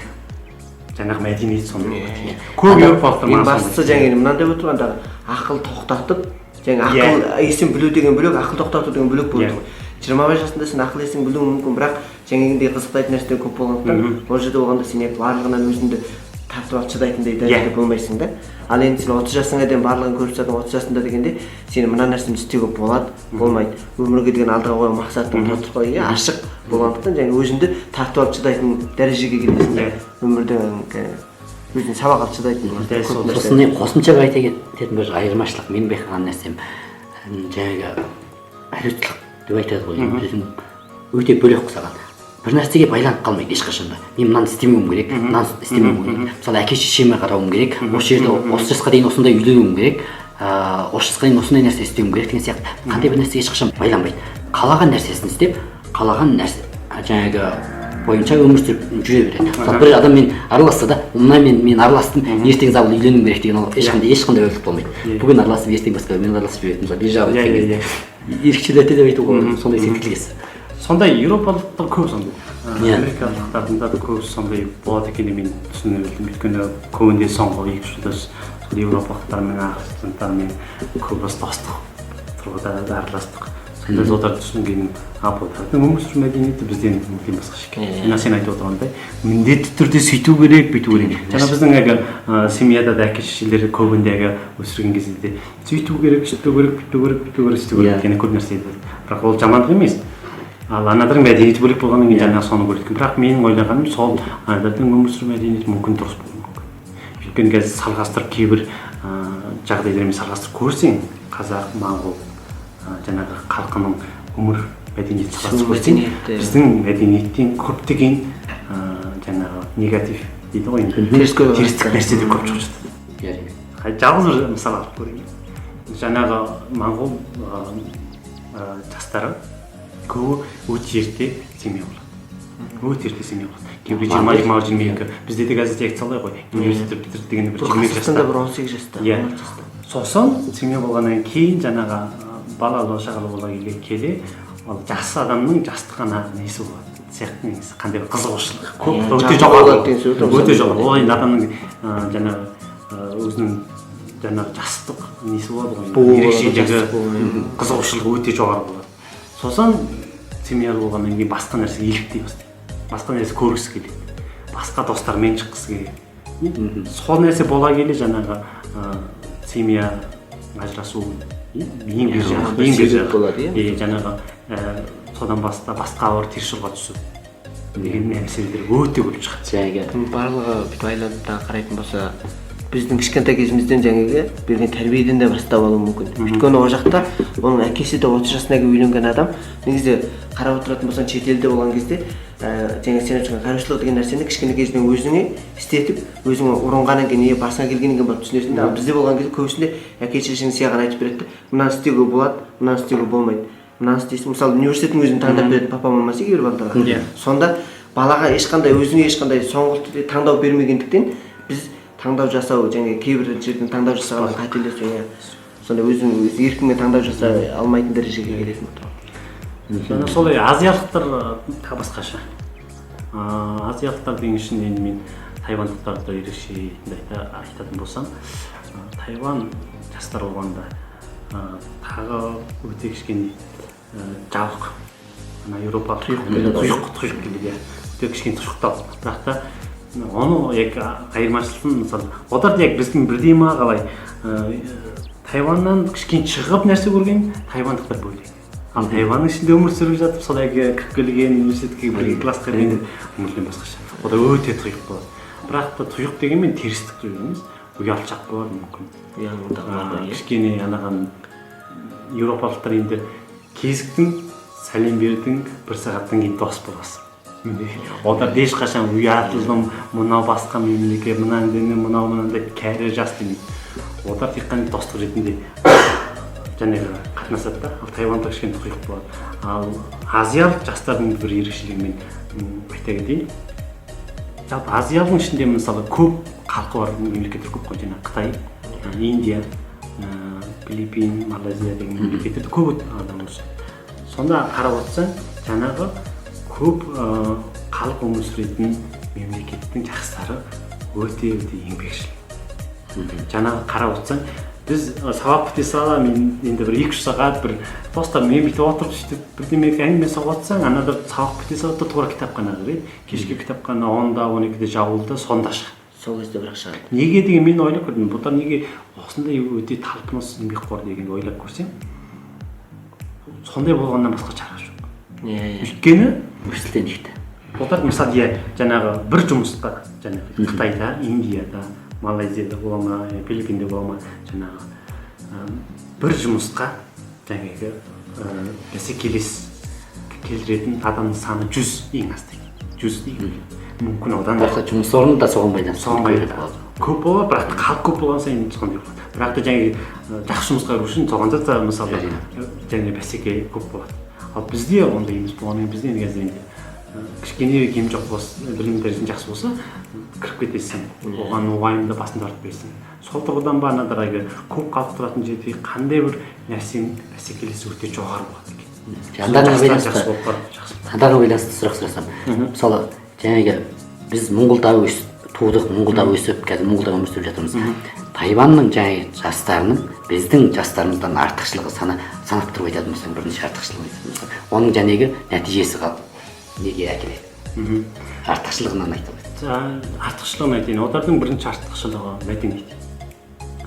жаңағы мәдениет сондай болады екен. Көп еуропалықтар ең маған бастысы сондай. Жаңағы мынандай болып тұрғандағы ақыл тоқтатып, жаңағы ақыл есін білу деген бөлек, ақыл тоқтату деген бөлек болып тұр ғой. 25 жасында сен ақыл есің білуің мүмкін, бірақ жаңағындай қызықтайтын нәрселер көп болғандықтан, ол жерде болғанда сен барлығынан өзіңді тартып алып шыдайтындай дәрежеде болмайсың да. Ал енді сен 30 жасыңа дейін барлығын көріп тастадың, 30 жасында дегенде сен мына нәрсені істеуге болады, болмайды, өмірге деген алдыға қойған мақсатың тодырқай, иә, ашық болғандықтан, жаңағы өзіңді тартып алып шыдайтын дәрежеге келесің да. Өмірден өзің сабақ алып шыдайтын Дәл көп сол. нәрсе. Сосын мен қосымша бір айта кететін бір айырмашылық, мен байқаған нәрсем, жаңағы әлеуеттілік деп айтады ғой енді, біздің өте бөлек ұқсаған, бір нәрсеге байланып қалмайды ешқашан да. Мен мынаны істемеуім керек, мынаны істемеуім керек, мысалы, әке шешеме қарауым керек, осы жерде осы жасқа дейін осындай үйленуім керек, осы жасқа дейін осындай нәрсе істеуім керек деген сияқты қандай бір нәрсеге ешқашан байланбайды. Қалаған нәрсесін істеп, қалаған нәрсе жаңағы бойынша өмір сүріп жүре береді. Мысалы, бір адаммен араласса да, мынамен мен араластым, ертең завтра үйленуім керек деген ол ешқандай ойлық болмайды. Бүгін араласып, ертең басқа біреумен араласып жібереді, мысалы, бер жағы Иә, өткен иә, кезде ерекшеледі деп айтуға болады, сондай секілділес. Сондай еуропалықтар көп сондай. Иә. Америкалықтардың да көбісі сондай болады екен деп мен түсіне білдім, өйткені көбінде соңғы 2-3 жылда сол еуропалықтармен, ағылшындармен көп достық тұрғыда араластық. Сонда оларды түсінгенім, а бұлардың өмір сүру мәдениеті бізден мүлдем басқаша екен. Жаңа сен айтып отырғандай, міндетті түрде сөйту керек, бүйту керек. Жаңа біздің әлгі семьяда да әке шешелері көбіндегі өсірген кезде де сөйту керек, сөйту керек, бүйту керек, бүйту керек, сөйту керек деген көп нәрсе айтады. Бірақ ол жамандық емес, ал аналардың мәдениеті бөлек болғаннан кейін жаңағы соны көреді екен. Бірақ менің ойлағаным, сол аналардың өмір сүру мәдениеті мүмкін дұрыс болуы мүмкін, өйткені қазір салғастырып, кейбір жағдайлармен салғастырып көрсең, қазақ, моңғол жаңағы халқының өмір мәдениетін салғастырып көрсең, мәдениеті. біздің мәдениеттен көптеген жаңағы негатив дейді ғой енді. Теріс Терістік нәрсе де көп шығып жатады. Иә. Жалғыз бір мысал алып көрейін. Жаңағы моңғол жастары көбі өте ерте семья болады. Өте ерте семья болады. Кейбіреу 20, 21, 22. Бізде де қазір тек солай ғой. Университет бітірді дегенде бір 22 Қазақстанда жаста. бір 18 жаста. Иә. 16 жаста. Сосын семья болғаннан кейін жаңағы балалы шағалы бола келе ол жас адамның жастық ана несі болады сияқты, негізі қандай бір қызығушылық көп, Иә, өте жағы жоғары болады деген сөз ғой. Өте жоғары. Ол енді адамның жаңағы өзінің жаңағы жастық несі болады ғой, Буы болады, ерекшелігі, жастық буы. Қызығушылығы өте жоғары болады. Сосын семьялы болғаннан кейін басқа нәрсеге еліктей бастайды, басқа нәрсе көргісі келеді, басқа достармен шыққысы келеді. Сол нәрсе бола келе жаңағы семья ажырасу ең бер жағы, бір ең бер себеп жағы. болады, иә? Е, жаңағы содан баста басқа бір теріс жолға түсу деген мәселелер өте көп шығады. Жаңағы Барлығы бүйтіп айланып та қарайтын болса, біздің кішкентай кезімізден жаңағы берген тәрбиеден де бастап алуы мүмкін. Өйткені ол жақта оның әкесі де 30 жасына келіп үйленген адам. Негізі қарап отыратын болсаң, шетелде болған кезде жаңа сен айтып жүрген қарашылық деген нәрсені кішкене кезінен өзіңе істетіп, өзіңе ұрынғаннан кейін, не басыңа келгеннен кейін барып түсінесің де. Ал бізде болған кезде көбісінде әке шешең саған айтып береді де: мынаны істеуге болады, мынаны істеуге болмайды, мынаны істейсің. Мысалы, университеттің өзін таңдап беретін папа мамасы кейбір балдарға. Сонда балаға ешқандай, өзіңе ешқандай соңғы түрде таңдау бермегендіктен, біз таңдау жасау және кейбір жерден таңдау жасағаннан қателесу, иә, сонда өзің өз еркіңмен таңдау жасай алмайтын дәрежеге келетін болып. Жаңа солай азиялықтар тағы басқаша. Азиялықтар деген ішінде енді мен тайвандықтарды ерекше ретінде айтатын болсам, Тайван жастары болғанда тағы өте кішкене жабық, ана еуропалық Тұйық келеді. Тұйық келеді, иә, өте кішкене тұйықтау. Бірақ та оны екі айырмашылығын, мысалы, олар тек біздің бірдей ма, қалай, Тайваннан кішкене шығып нәрсе көрген тайвандықтар бөлек, ал Тайванның ішінде өмір сүріп жатып, солай кіріп келген, университетке бірге классқа кіргенде мүлдем басқаша. Олар өте тұйық болады. Бірақ та тұйық дегенмен терістік тұйық емес, ұялшақ болады мүмкін. Ұялғандағы бар, иә. Кішкене анаған еуропалықтар енді кезіктің, сәлем бердің, бір сағаттан кейін дос боласың. Міне, олар ешқашан ұятылдым, мынау басқа мемлекет, мынандай, мынау мынандай, кәрі жас демейді. Олар тек қана достық ретінде жаңағы қатынасады да. Ал тайванда кішкене тұйық болады. Ал азиялық жастардың бір ерекшелігін мен айта кетейін. Жалпы азияның ішінде, мысалы, көп халқы бар мемлекеттер көп қой, жаңағы Қытай, Индия, Филиппин, Малайзия деген мемлекеттерде көп адам өмір сүреді. Сонда қарап отырсаң, жаңағы көп халық өмір сүретін мемлекеттің жастары өте өте еңбекшіл. Жаңағы қарап отырсаң, біз сабақ біте сала мен енді бір 2-3 сағат бір достарыммен бүйтіп отырып, сөйтіп бірдеме әңгіме соғып отырсаң, анада сабақ біте салады да, тура кітапханаға кіреді. Кешкі кітапхана 10-да, 12-де жабылды да, сонда шығады. Сол кезде бірақ шығады. Неге деген мен ойлап көрдім, бұлар неге осындай өте талпыныс, еңбекқор дегенді ойлап көрсем, сондай болғаннан басқа шара жоқ. иә иә Өйткені Өсілтен дейді. Олар, мысалы, иә, жаңағы бір жұмысқа, жаңағы Қытайда, Индияда, Малайзияда бола ма, Филиппинде бола ма, жаңағы бір жұмысқа жаңағы бәсекелес келтіретін адамның саны 100 ең аз деген, 100 деген мүмкін одан да. Басқа жұмыс орны да соған байланысты. Соған көбірек байланысты болады. Көп болады, бірақ та халық көп болған сайын сондай болады. Бірақ та жаңағы жақсы жұмысқа кіру үшін соған да, мысалы, және бәсеке көп болады. Ал бізде ондай емес болғаннан кейін, бізде енді қазір енді кішкене кем жоқ болса, білім дәрежең жақсы болса, кіріп кетесің, оған уайымды басыңды ауыртпайсың. Сол тұрғыдан ба, анадар әлгі көп халық тұратын жерде қандай бір нәрсенің бәсекелесі өте жоғары болады екен. Жандарға Жастар байланысты жақсы болып барып, жақсы. Таңдауға байланысты сұрақ сұрасам, мысалы, жаңағы біз Моңғолда тудық, Моңғолда өсіп, қазір Моңғолда өмір сүріп жатырмыз. Тайваньның жаңағы жастарының біздің жастарымыздан артықшылығы санап тұрып айтатын болсаң, бірнеше артықшылығын айтатын болсаң, оның жаңағы нәтижесі неге әкеледі, артықшылығынан айта аласың? Артықшылығын айтайын. Олардың бірінші артықшылығы — мәдениет.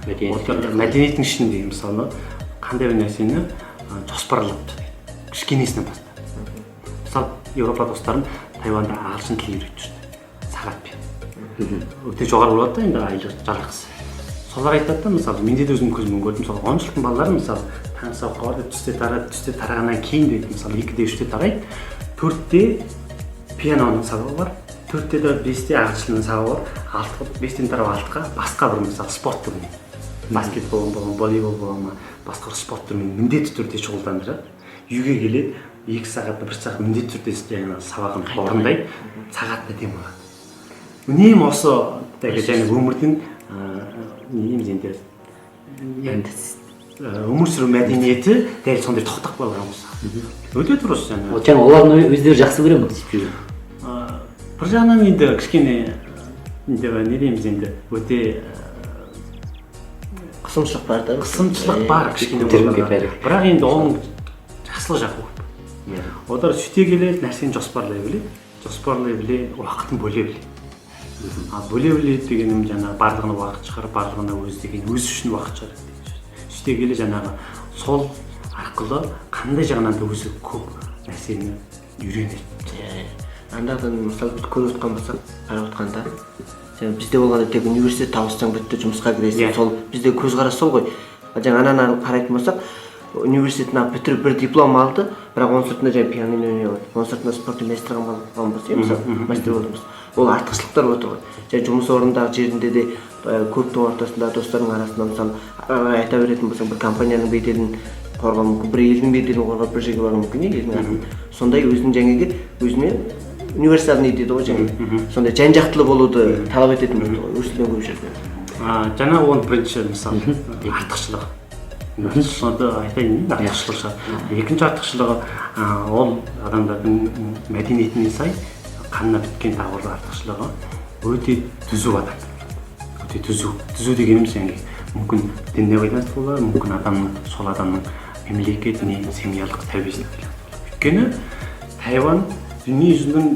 Мәдениет. Олар мәдениеттің ішінде, мысалы, қандай бір нәрсені жоспарлап жасайды кішкенесінен бастап. Мысалы, еуропа достарым Тайванда ағылшын тілін үйретіп жүрді сағатпен, өте жоғары болады да енді айлық жалақысы. Солар айтады да, мысалы, менде де өзім көзіммен көрдім, мысалы, 10 жылдың балалары, мысалы, таңғы сабаққа барады, түсте тарайды. Түсте тарағаннан кейін де, мысалы, 2-де, 3-те тарайды, 4-те пианоның сабағы бар. 4-те де 5-те ағылшыннан сабағы бар, 6 5-тен тарап 6-ға басқа бір, мысалы, спорт түріне, баскетбол бола ма, волейбол бола ма, басқа бір спорт түрімен міндетті түрде шұғылдандырады. Үйге келеді, 2 сағат, 1 сағат міндетті түрде жаңағы сабағын орындайды, сағатына демалады үнемі. Осы және өмірдің не дейміз енді, енді өмір сүру мәдениеті дәл сондай тоқтап қалған осы, өте дұрыс жаңағы. Ол жаңа олардың өздері жақсы көре ме сөйтіп жүрген? Бір жағынан енді кішкене енді не дейміз енді, өте Қысымшылық бар да. Қысымшылық бар кішкене Көтеріңкі оларға. Бәрі. Бірақ енді оның жақсылық жағы көп. Олар сөйте келе нәрсені жоспарлай біледі, жоспарлай біле, уақытын бөле біледі. Ал бөле біледі дегенім жаңағы барлығына уақыт шығарып, барлығына өзі деген өзі үшін уақыт шығарады деген сөз. Сөйте келе жаңағы сол арқылы қандай жағынан да өзі көп нәрсені үйренеді. Иә. Андағыдан, мысалы, біз көріп отқан болсақ, қарап отқанда, жаңа бізде болғанда тек университет тауыссаң, бітті, жұмысқа кіресің. Сол бізде көзқарас сол ғой. Ал жаңа ананы қарайтын болсақ, университетін алып бітіріп, бір диплом алды, бірақ оның сыртында жаңа пианино ойнай алады, оның сыртында спорттың мастеры болған болса, иә, мысалы, мастер болған болса, ол артықшылықтар отыр ғой. Және жұмыс орнындағы жерінде де көптің ортасында, достарының арасында, мысалы, ары қарай айта беретін болсаң, бір компанияның беделін қорғау мүмкін, бір елдің беделін қорғап, бір жерге баруы мүмкін, иә, елдің атын. Сондай өзінің жаңағы өзіне универсальный дейді ғой, жаңағы сондай жан жақтылы болуды талап ететін болды ғой өсілген көп жерде. Жаңа оның бірінші, мысалы, артықшылығы, артықшылығы айтайын, артықшылық шығар. Екінші артықшылығы, ол адамдардың мәдениетіне сай қанына біткен тағы бір артықшылығы: өте түзу адам, өте түзу. Түзу дегеніміз яғни мүмкін дініне байланысты болар, мүмкін адамның, сол адамның мемлекет не семьялық тәрбиесіне байланысты болар. Өйткені Тайвань дүние жүзінің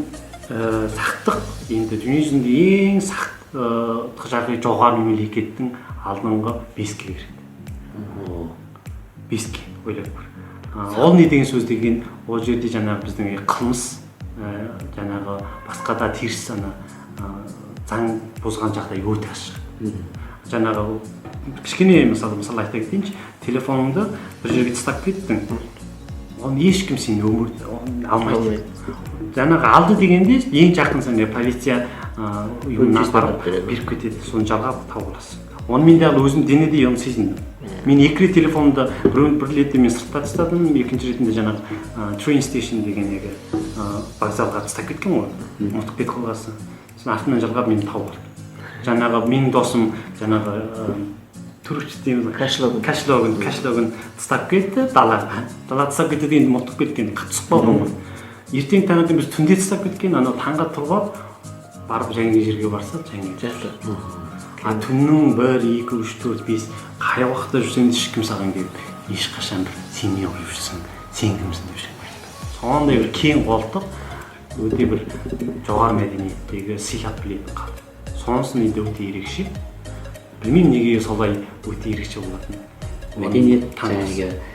сақтық, енді дүние жүзінде ең сақтық жағы жоғары мемлекеттің алдыңғы беске кіреді, беске. Ойлап көр. Ол не деген сөз деген, ол жерде жаңағы біздің қылмыс, жаңағы басқа да теріс ана заң бұзған жағдай өте аз шығады. Жаңағы кішкене мысал айта кетейінші: телефоныңды бір жерге тастап кеттің, оны ешкім сені өмір алмайды. Жаңағы алды дегенде ең жақын сенге полиция ұйымына Полицейский апарып апарып береді. Беріп кетеді, соны жалғап тауып аласың. Оны мен де өзім денеде оны сезіндім. Мен екі рет телефонымды, біреуін, бір ретте мен сыртта тастадым, екінші ретінде жаңағы train station дегенегі вокзалға тастап кеткен ғой, ұмытып кетіп қалғансың. Сосын артынан жалғап мені тауып алды. Жаңағы менің досым жаңағы турист дейміз ғой, Кошелегін. Кошелегін тастап кетті далаға. Далаға тастап кетті дегенде ұмытып кеткен, қатты түсіп қалған ғой. Ертең таңертең, біз түнде тастап кеткен, анау таңға тұрып алып барып жаңағы жерге барса, жаңағы Жақсы. А түннің бір, екі, үш, төрт, бес, қай уақытта жүрсең де, ешкім саған келіп ешқашан бір «сен не қылып жүрсің, сен кімсің» деп ешкім айтпайды. Сондай бір кең қолтық, өте бір жоғары мәдениеттегі, сыйлап білетін халық. Сонысы менде өте ерекше, білмеймін неге солай өте ерекше болатын. Мәдениет Таңғаласың. жаңағы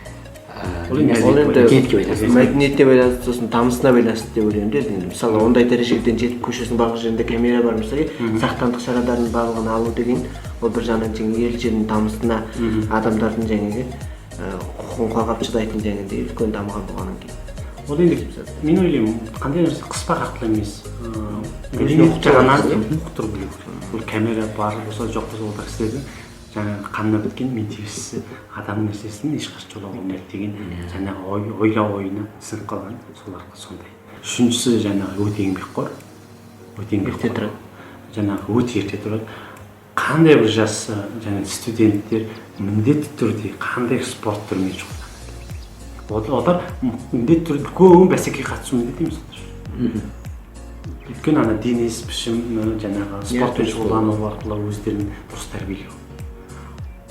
Ол енді Ол енді мәдениетке байланысты. Мәдениетке байланысты, сосын намысына байланысты деп ойлаймын да. Енді мысалы, ондай дәрежеден жетіп, көшесінің барлық жерінде камера бар, мысалы, сақтандық шараларының барлығын алу деген ол бір жағынан жаңағы ел жерінің намысына, адамдардың жаңағы құқығын қорғап шыдайтын жаңағыдай үлкен дамыған болғаннан кейін. Ол енді мен ойлаймын, қандай нәрсе қыспақ арқылы емес, Өзіне мәдениет ұқтыру жағынан арқылы. Ұқтыру білу керек. Ол камера бар болса, жоқ болса, ол кісілердің жаңағы қанына біткен мен теріс адамның нәрсесін ешқашан жолауға болмайды деген жаңағы ой, ойлау ойына сіңіп қалған, сол арқылы сондай. Үшіншісі, жаңағы өте еңбекқор, өте Ерте еңбекқор. Тұрады. Жаңағы өте ерте тұрады. Қандай бір жас жаңағы студенттер міндетті түрде қандай спорт түрімен шұғылданады. Олар міндетті түрде көбі бәсекеге қатысу міндетті емес олар, өйткені ана денесі пішімі, жаңағы спортпен шұғылдану арқылы өздерін дұрыс тәрбиелеу.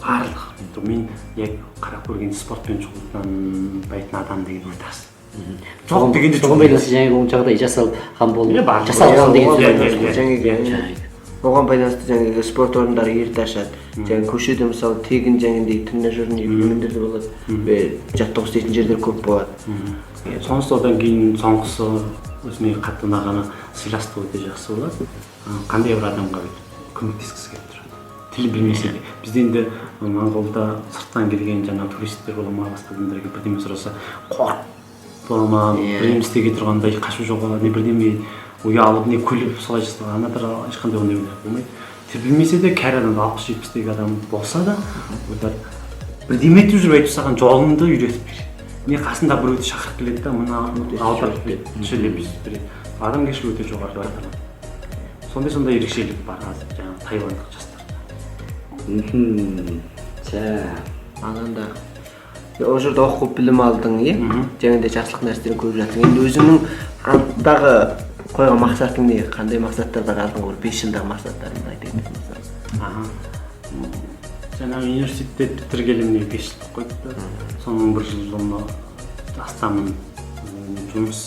Барлық енді мен яг қарап көрген спортпен шұғылданбайтын адам деген өте аз, жоқ дегенде Соған байланысты жаңағы ол жағдай жасалған болу Иә, барлығы. жасалған деген Оған сөз. байланысты Иә, жаңағы Жаңағы. оған байланысты жаңағы спорт орындары ерте ашады. Жаңағы көшеде, мысалы, тегін жаңағыдай тренажерный бөлімдер де болады, жаттығу істейтін жерлер көп болады. Сонысы одан кейін соңғысы, өзіме қатты ұнағаны, сыйластық өте жақсы болады. Қандай бір адамға бүйтіп көмектескісі келіп тұрады, тіл білмесе де. Бізде енді Моңғолда сырттан келген жаңағы туристер бола ма, басқа адамдар келіп бірдеме сұраса, қорқып бола ма, бірдеме істеуге тұрғандай, қашып жоғалады не бірдеме. Ұялып не күліп солай жасаған. Анадар ешқандай ондай болмайды. Тіл білмесе де, кәрі адам, 60-70-тегі адам болса да, олар бірдеме етіп жүріп, әйтеуір саған жолыңды үйретіп береді. Не қасында біреуді шақырып келеді да, мына аударып береді, сөйлеп береді. Адамгершілік өте жоғары деп айта аламын. Сондай сондай ерекшелік бар қазір жаңағы тайвандық жастарда. За. Ананда ол жерде оқып білім алдың, иә, және де жақсылық нәрселерін көріп жатсың. Енді өзіңнің алдағы қойған мақсатың не? Қандай мақсаттар бар алдыңғы бір 5 жылдағы мақсаттарыңды айта кетсең, мысалы. Аха. Жаңағы университет бітіргелі міне 5 жыл болып қойыпты. Соның бір жылын астамын жұмыс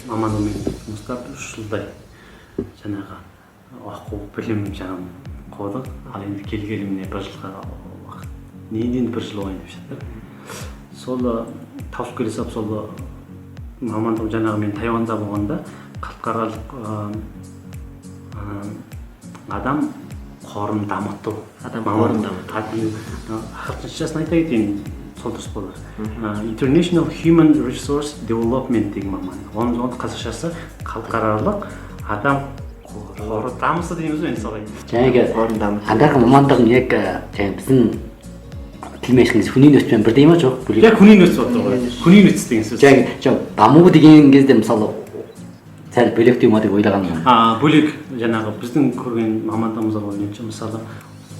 мамандығымен жұмыстап, 3 жылдай жаңағы оқу білім жағын қудық. Ал енді келгелі міне бір жылға уақыт, не енді бір жыл болайын деп жатыр. Сол тауысып келе салып, сол мамандығым жаңағы мен Тайванда болғанда халықаралық адам қорын дамыту. Адам қорын дамыту. Ағылшыншасын айта кетейін, сол дұрыс болар. International Human Resource Development деген мамандық. Оның қазақшасы халықаралық адам қоры дамысы дейміз ғой енді, солай. Жаңағы Қорын дамыту. Андағы мамандығың екі жаңағы біздің тілмен айтқан кезде хүний нөөцпен бірдей ма, жоқ, бөлек? Иә, хүний нөөц болып тұр ғой, хүний нөөц деген сөз. Жаңағы даму деген кезде, мысалы, сәл бөлектеу ма деп ойлағанмын. Бөлек. Жаңағы біздің көрген мамандығымызға бойынша, мысалы,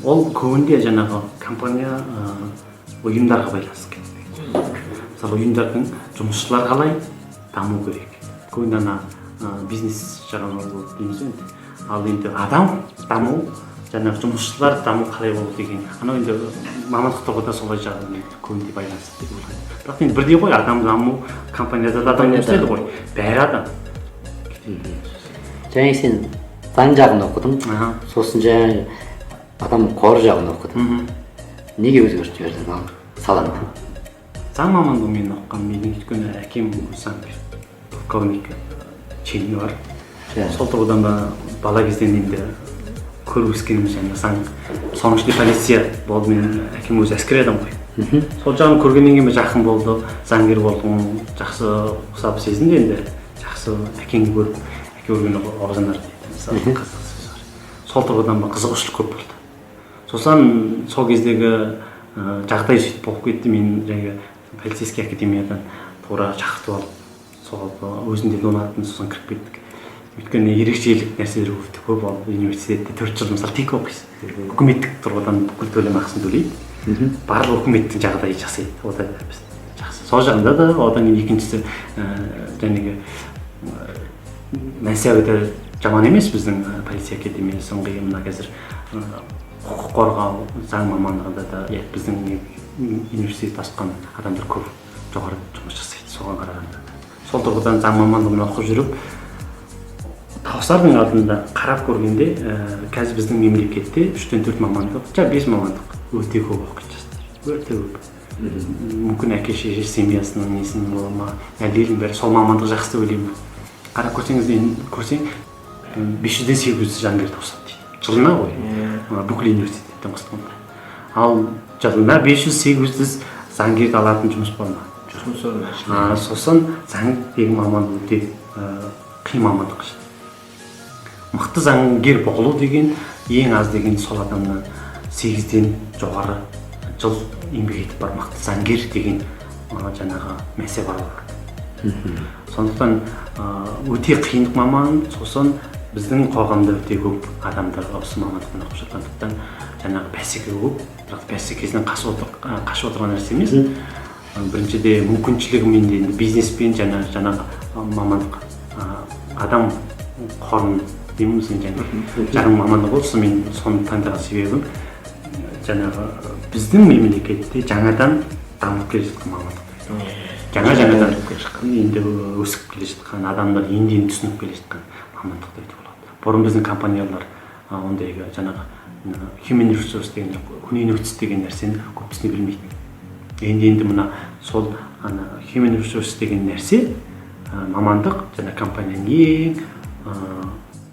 ол көбінде жаңағы компания, ұйымдарға байланысты кетеді. Мысалы, ұйымдардың жұмысшылар қалай даму керек, көбінде ана бизнес жағынан болады дейміз ғой енді. Ал енді адам даму, жаңағы жұмысшылар даму қалай болу деген, анау енді мамандық тұрғыда солай жағынан көбінде байланысты деп ойлаймын. Бірақ енді бірдей ғой, адам даму, компанияда да адам жұмыс істейді ғой, бәрі адам. Жаңағы сен заң жағын оқыдың, сосын жаңағы адам қоры жағын оқыдың. Неге өзгертіп жібердің ал салаңды? Заң мамандығын мен оқыған менің, өйткені әкем заңгер, полковник шені бар. Сол тұрғыдан да бала кезден енді көріп өскеніміз және заң, соның ішінде полиция болды. Менің әкем өзі әскери адам ғой. Сол жағын көргеннен кейін жақын болды, заңгер болдым, жақсы ұқсап сезінді енді. Жақсы, әкеңді көріп, әке көрген оқ жанар дейді, мысалы, қазақ сөзі бар. Сол тұрғыдан ба қызығушылық көп болды. Сосын сол кездегі жағдай сөйтіп болып кетті. Мен жаңағы полицейский академиядан тура шақыртып алып, сол өзінде ұнаттым, сосын кіріп кеттік. Өйткені ерекшелік нәрселер өте көп. Ал университетте 4 жыл, мысалы, тек оқисың, үкіметтік тұрғыдан бүкіл төлем ақысын төлейді, барлық үкіметтің жағдайы жасайды. Ода біз жақсы сол жағында да. Одан кейін екіншісі, жаңағы мәнсәбі де жаман емес біздің полиция академиясы. Ыңғай мына қазір құқық қорғау, заң мамандығында да, иә, біздің университет асқан адамдар көп жоғары жұмыс жасайды соған қарағанда. Сол тұрғыдан заң мамандығын оқып жүріп, тауысардың алдында қарап көргенде, қазір біздің мемлекетте үштен төрт мамандық, жаңа бес мамандық өте көп оқиды жастар, өте көп. Мүмкін, әке шеше семьясының несінен бола ма, әлде елдің бәрі сол мамандық жақсы деп ойлай ма. Қарап көрсеңіз, енді көрсең, 500-ден 800 заңгер тауысады дейді жылына ғой. Бүкіл университеттен қосқанда. Ал жылына 500-800 заңгерді алатын жұмыс бар ма? Жұмыс орны. Сосын заң деген мамандық өте қиын мамандық. Мықты заңгер болу деген ең аз деген сол адамнан 8-ден жоғары жыл еңбек етіп бар мықты заңгер деген жаңағы мәселе бар болады. Сондықтан өте қиын маман. Сосын біздің қоғамда өте көп адамдар осы мамандықпен оқып жатқандықтан, жаңағы бәсеке көп. Бірақ бәсекесінен қашып отырған нәрсе емес. Біріншіде, мүмкіншілігі менде енді бизнеспен және жаңағы мамандық, адам қорын дейміз енді, жаңағы жарым мамандық болды. Сосын мен соны таңдаған себебім, жаңағы біздің мемлекетте жаңадан дамып келе жатқан мамандық, жаңадан енді өсіп келе жатқан, адамдар енді енді түсініп келе жатқан мамандық деп айтуға болады. Бұрын біздің компаниялар ондай жаңағы human resource деген, хүний нөөц деген нәрсені көп түсіне білмейтін. Енді енді мына сол ана human resource деген нәрсе, мамандық және компанияның ең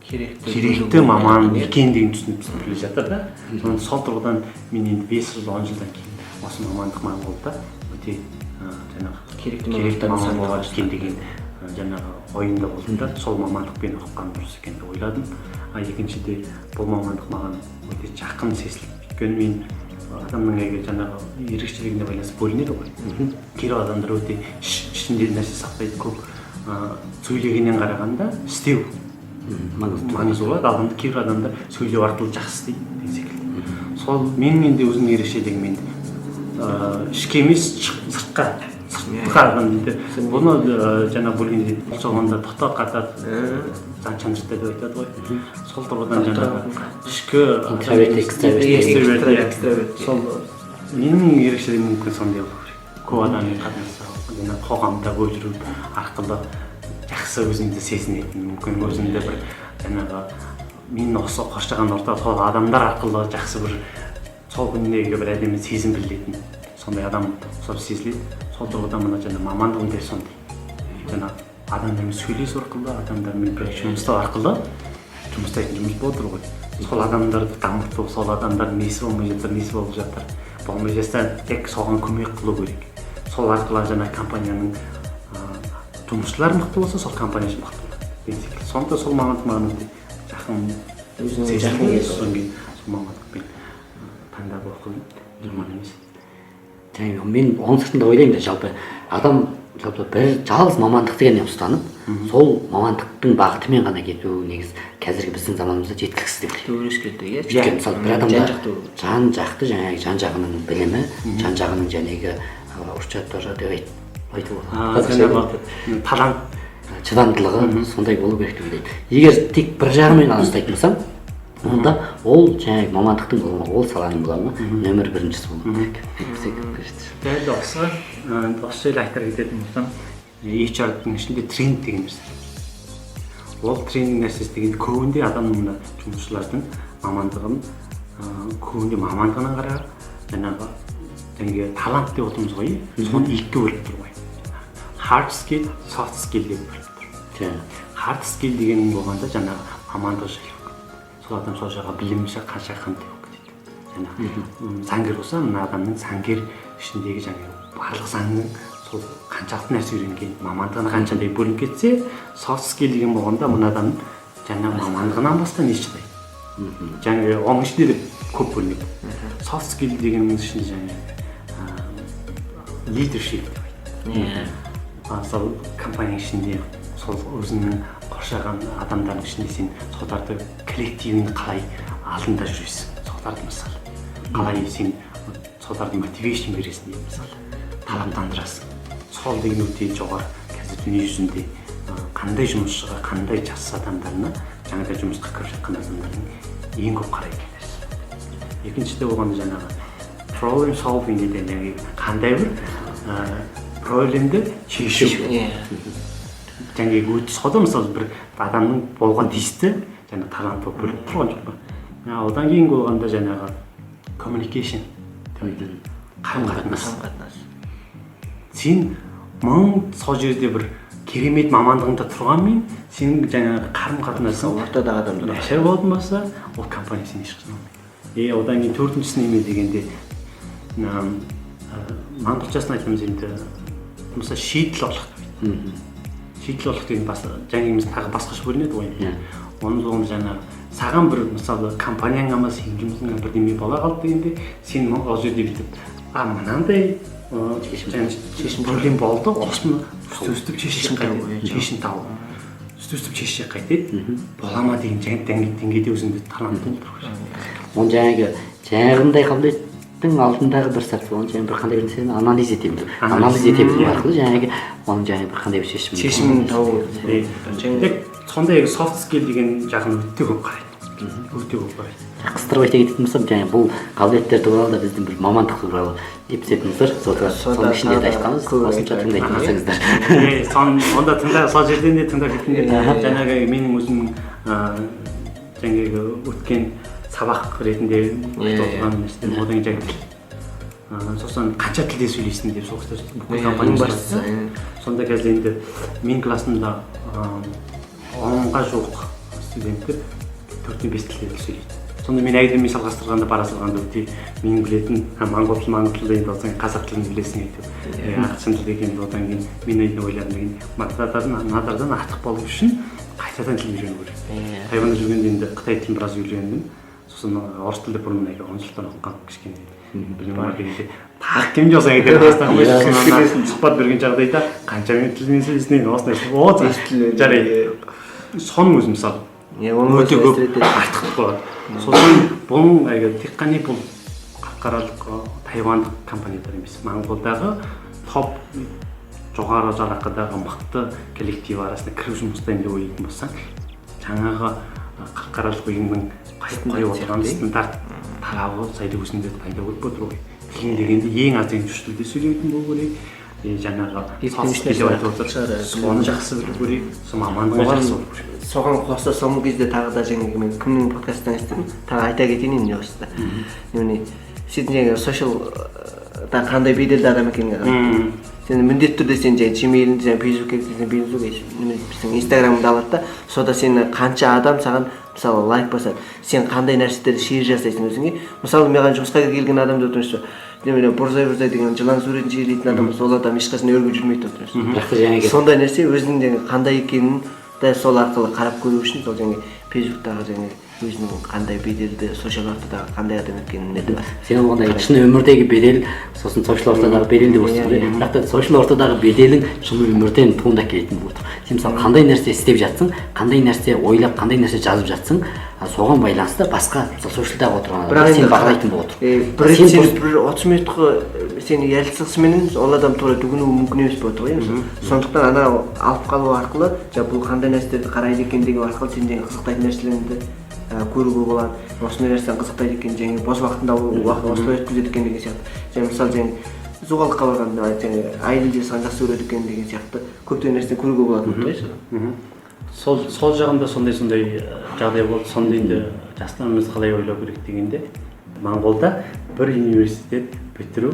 керекті керекті маман екендігін түсініп келе жатыр да. Соны сол тұрғыдан мен енді 5 жыл, 10 жылдан кейін осы мамандық маған болды да өте жаңағы керекті керекті мамандықтардың маман санына болады екен деген. Жаңағы ойымда болды да, сол мамандықпен оқыған дұрыс екен деп ойладым. А екіншіде, бұл мамандық маған өте жақын сезілді, өйткені мен адамның егер жаңағы ерекшелігіне байланысты бөлінеді ғой. Кейбір адамдар өте ішінде нәрсе сақтайды көп, сөйлегеннен қарағанда істеу маңызды маңызды болады. Ал енді кейбір адамдар сөйлеу арқылы жақсы істейді деген секілді. Сол менің енді өзімнің ерекшелігім енді ішке емес, сыртқа адам дейді бұны. Жаңа бөлгенде соңында тоқтап қатады, занчаншта деп айтады ғой. Сол тұрғыдан жаңағы ішкі Интроверт, экстраверт. Экстраверт, иә. Экстраверт. Сол менің ерекшелігім мүмкін сондай болу керек. Көп адаммен қатынаса, жаңағы қоғамда жүру арқылы жақсы өзімді сезінетін, мүмкін өзімді бір жаңағы мен осы қоршаған орта, сол адамдар арқылы жақсы бір сол күндегі бір әдемі сезім білдіретін сондай адам ұқсап сезіледі. Сол тұрғыдан мына жаңа мамандығым да сондай, жаңа адамдармен сөйлесу арқылы, адамдармен бір жұмыстау арқылы жұмыстайтын жұмыс болып тұр ғой. Сол адамдарды дамыту, сол адамдардың несі болмай жатыр, несі болып жатыр, болмай жатса, тек соған көмек қылу керек. Сол арқылы жаңа компанияның жұмысшылары мықты болса, сол компания мықты болады деген секілді. Сондықтан сол мамандық маған өте жақын Өзіңе сезілді. Жақын келді. Содан кейін сол мамандықпен таңдап оқыдым, жаман емес. Және мен оның сыртында ойлаймын да, жалпы адам жалпы бір жалғыз мамандық деген ұстанып, сол мамандықтың бағытымен ғана кету негізі қазіргі біздің заманымызда жеткіліксіз деп ойлаймын. Өріс кетті, иә. Өйткені мысалы бір адамда Жан жақты болу. жан жақты, жаңағы жан жағының білімі, жан жағының жаңағы орысша тоже деп айтуға болады. Қазақша Жаңағы талант. Шыдамдылығы сондай болу керек деп ойлаймын. Егер тек бір жағымен ғана ұстайтын болсаң, онда ол жаңағы мамандықтың бола ма, ол саланың бола ма, нөмір біріншісі болу керек әйтпесе. Дәл осы осы жайлы айта кететін болсам, HR-дың ішінде тренд деген нәрсе бар. Ол тренинг нәрсесі деген көбінде адамның, мына жұмысшылардың мамандығын көбінде мамандығына қарап, жаңағы талант деп отырмыз ғой, соны екіге бөліп тұр ғой: hard skill, soft skill деп бөліп тұр. Hard skill деген болғанда жаңағы мамандық жайлы болып кетеді. Сол адам сол жаққа білімі қанша қамти болып кетеді. Жаңағы заңгер болса, мына адамның заңгер ішіндегі жаңағы барлық заңның сол қаншалықты нәрсе үйренген, мамандығына қанша деп бөлініп кетсе, soft skill деген болғанда мына адам жаңағы мамандығынан басқа не шыдайды, жаңағы оның ішінде де көп бөлінеді. Soft skill дегеннің ішінде жаңағы leadership деп айтады. Мысалы, компанияның ішінде сол өзіңнің қоршаған адамдардың ішінде сен соларды коллективіңді қалай алдында жүресің, соларды мысалы қалай сен соларды motivation бересің дейді, мысалы талаптандырасың, сол деген өте жоғары. Қазір дүние жүзінде қандай жұмысшыға, қандай жас адамдарына, жаңадан жұмысқа кіріп жатқан адамдардың ең көп қарайтын нәрсе. Екіншіде болғанда жаңағы problem solving дейді, яғни қандай бір проблемді шешу. Жаңағы өте сода мысалы бір адамның болған тиісті жаңа талант болып бөлініп тұрған жоқ па. Одан кейін болғанда жаңағы communication деп айтады, қарым қатынас. Қарым қатынас. Сен мың сол жерде бір керемет мамандығыңда тұрғанмен, сенің жаңағы қарым қатынасың ортадағы адамдар нашар болатын болса, ол компания сені ешқашан алмайды. И одан кейін төртіншісі неме дегенде, мына моңғолшасын айтамыз енді, мысалы, шет тіл ұлық деп айтады. Шет тіл ұлық деген жаңағы тағы басқаша бөлінеді ғой. Оның соңында жаңағы саған бір мысалы компанияңа ма, сенің жұмысыңа бірдеме бола қалды дегенде, сен ол жерде бүйтіп мынандай жаңа шешім проблема болды, осыны өстіп шешсек Шешім табу, қайтеді, иә. Шешім табу, өстіп шешсек қайтеді, бола ма деген жаңа деңгейде өзіңді талантты болдыру керек. Оны жаңағы жаңағындай қабілеттің алдындағы бір сәт, оны жаңағы бір қандай бір нәрсені анализ ете білу. Анализ. Анализ ете білу арқылы жаңағы оның жаңағы бір қандай бір шешім шешімін табу. Тек сондай soft skill деген жағын өте көп қарайды, өте көп қарайды. Қыстырып айта кететін болсам, жаңағы бұл қабілеттер туралы да біздің бір мамандық туралы эпизодымыз бар. Сода Сода соның ішінде де тағы да айтқанбыз. көп Қосымша айтады. тыңдайтын болсаңыздар. Соны онда тыңда, сол жерден де тыңдап кетіңдер. Жаңағы менің өзімнің жаңағы өткен сабақ ретінде айтып отырған нәрселер. Одан кейін жаңағы тіл, сосын қанша тілде сөйлейсің деп сол кісілер бүкіл компания Ең сұрады бастысы да. Сонда қазір енді менің классымда 10-ға жуық студенттер төрттен бес тілде сөйлейді. Сонда мен әйеліммен салғастырғанда, бара салғанда өте менің білетін моңғол тілі, моңғол тілі енді, одан кейін қазақ тілін білесің әйтеуір, ағылшын тілі деген. Одан кейін мен енді ойладым деген, надардан артық болу үшін қайтадан тіл үйрену керек. Тайванда жүргенде енді қытай тілін біраз үйрендім, сосын орыс тілді бұрын 10 жылдан оқыған, кішкене білімім бар дегенде, тағы кемде болса егер сұхбат берген жағдайда қанша тілмен сөйлейсің енді, осындай вот жарайды. Соның өзі, мысалы, өте көп артықтық болады. Сосын бұның әлгі тек қана бұл халықаралық тайвандық компаниялар емес, моңғолдағы топ жоғары жалақыдағы мықты коллектив арасына кіріп жұмыс жасаймын деп ойлайтын болсаң, жаңағы халықаралық ұйымның қойып отырған стандарт талабы сайды өзіңде дайындау керек болып отыр ғой. Тілің дегенде ең аз дегенде үш тілде сөйлейтін болу керек, жаңағы деп айтып отыр, соны жақсы білу керек, сол мамандығың жақсы болу керек. Соған қоса соңғы кезде тағы да жаңағы мен кімнің подкастынан естідім, тағы айта кетейін енді осыда, яғни сен жаңағы social-да қандай беделді адам екеніңе қарайды. Сен міндетті түрде сен жаңағы Gmail-іңді, жаңағы Фейсбукке кірсең, Фейсбук, Инстаграмыңды алады да, сонда сені қанша адам саған, мысалы, лайк басады, сен қандай нәрселерді share жасайсың өзіңе. Мысалы, маған жұмысқа келген адам деп отырмыз, немене, борзай борзай деген жылан суретін share лейтін адам болса, ол адам ешқашан өрге жүрмейді деп отырмыз. Бірақ та жаңағы сондай нәрсе өзінің жаңағы қандай екенін дәл сол арқылы қарап көру үшін, сол жаңағы Фейсбуктағы жаңағы өзінің қандай беделді, social ортадағы қандай адам екеніне де. Сен оғандай шын өмірдегі бедел, сосын social ортадағы бедел деп отырсың ғой. Бірақ та social ортадағы беделің шын өмірден туындап келетін болып отыр. Сен, мысалы, қандай нәрсе істеп жатсың, қандай нәрсе ойлап, қандай нәрсе жазып жатсың, соған байланысты басқа, мысалы, social дағы отырған Бірақ адамдар сені енді бағалайтын болып отыр. Бір рет Сен сені бір 30 минутқа сені ұялтсысыменен ол адам тура жүгінуі мүмкін емес болып отыр ғой, мысалы. Сондықтан ана алып қалу арқылы жаңағы бұл қандай нәрселерді қарайды екен деген арқылы сен жаңағы қызықтайтын нәрселеріңді көруге болады. Осындай нәрсені қызықтайды екен, және бос уақытында ол уақыт осылай өткізеді екен деген сияқты. Және, мысалы, жаңағы зоологқа барғанда жаңағы әйел жасаған жақсы көреді екен деген сияқты көптеген нәрсені көруге болатын болды ғой содан. Сол жағында сондай жағдай болды. Сонда енді жастарымыз қалай ойлау керек дегенде, моңғолда бір университет бітіру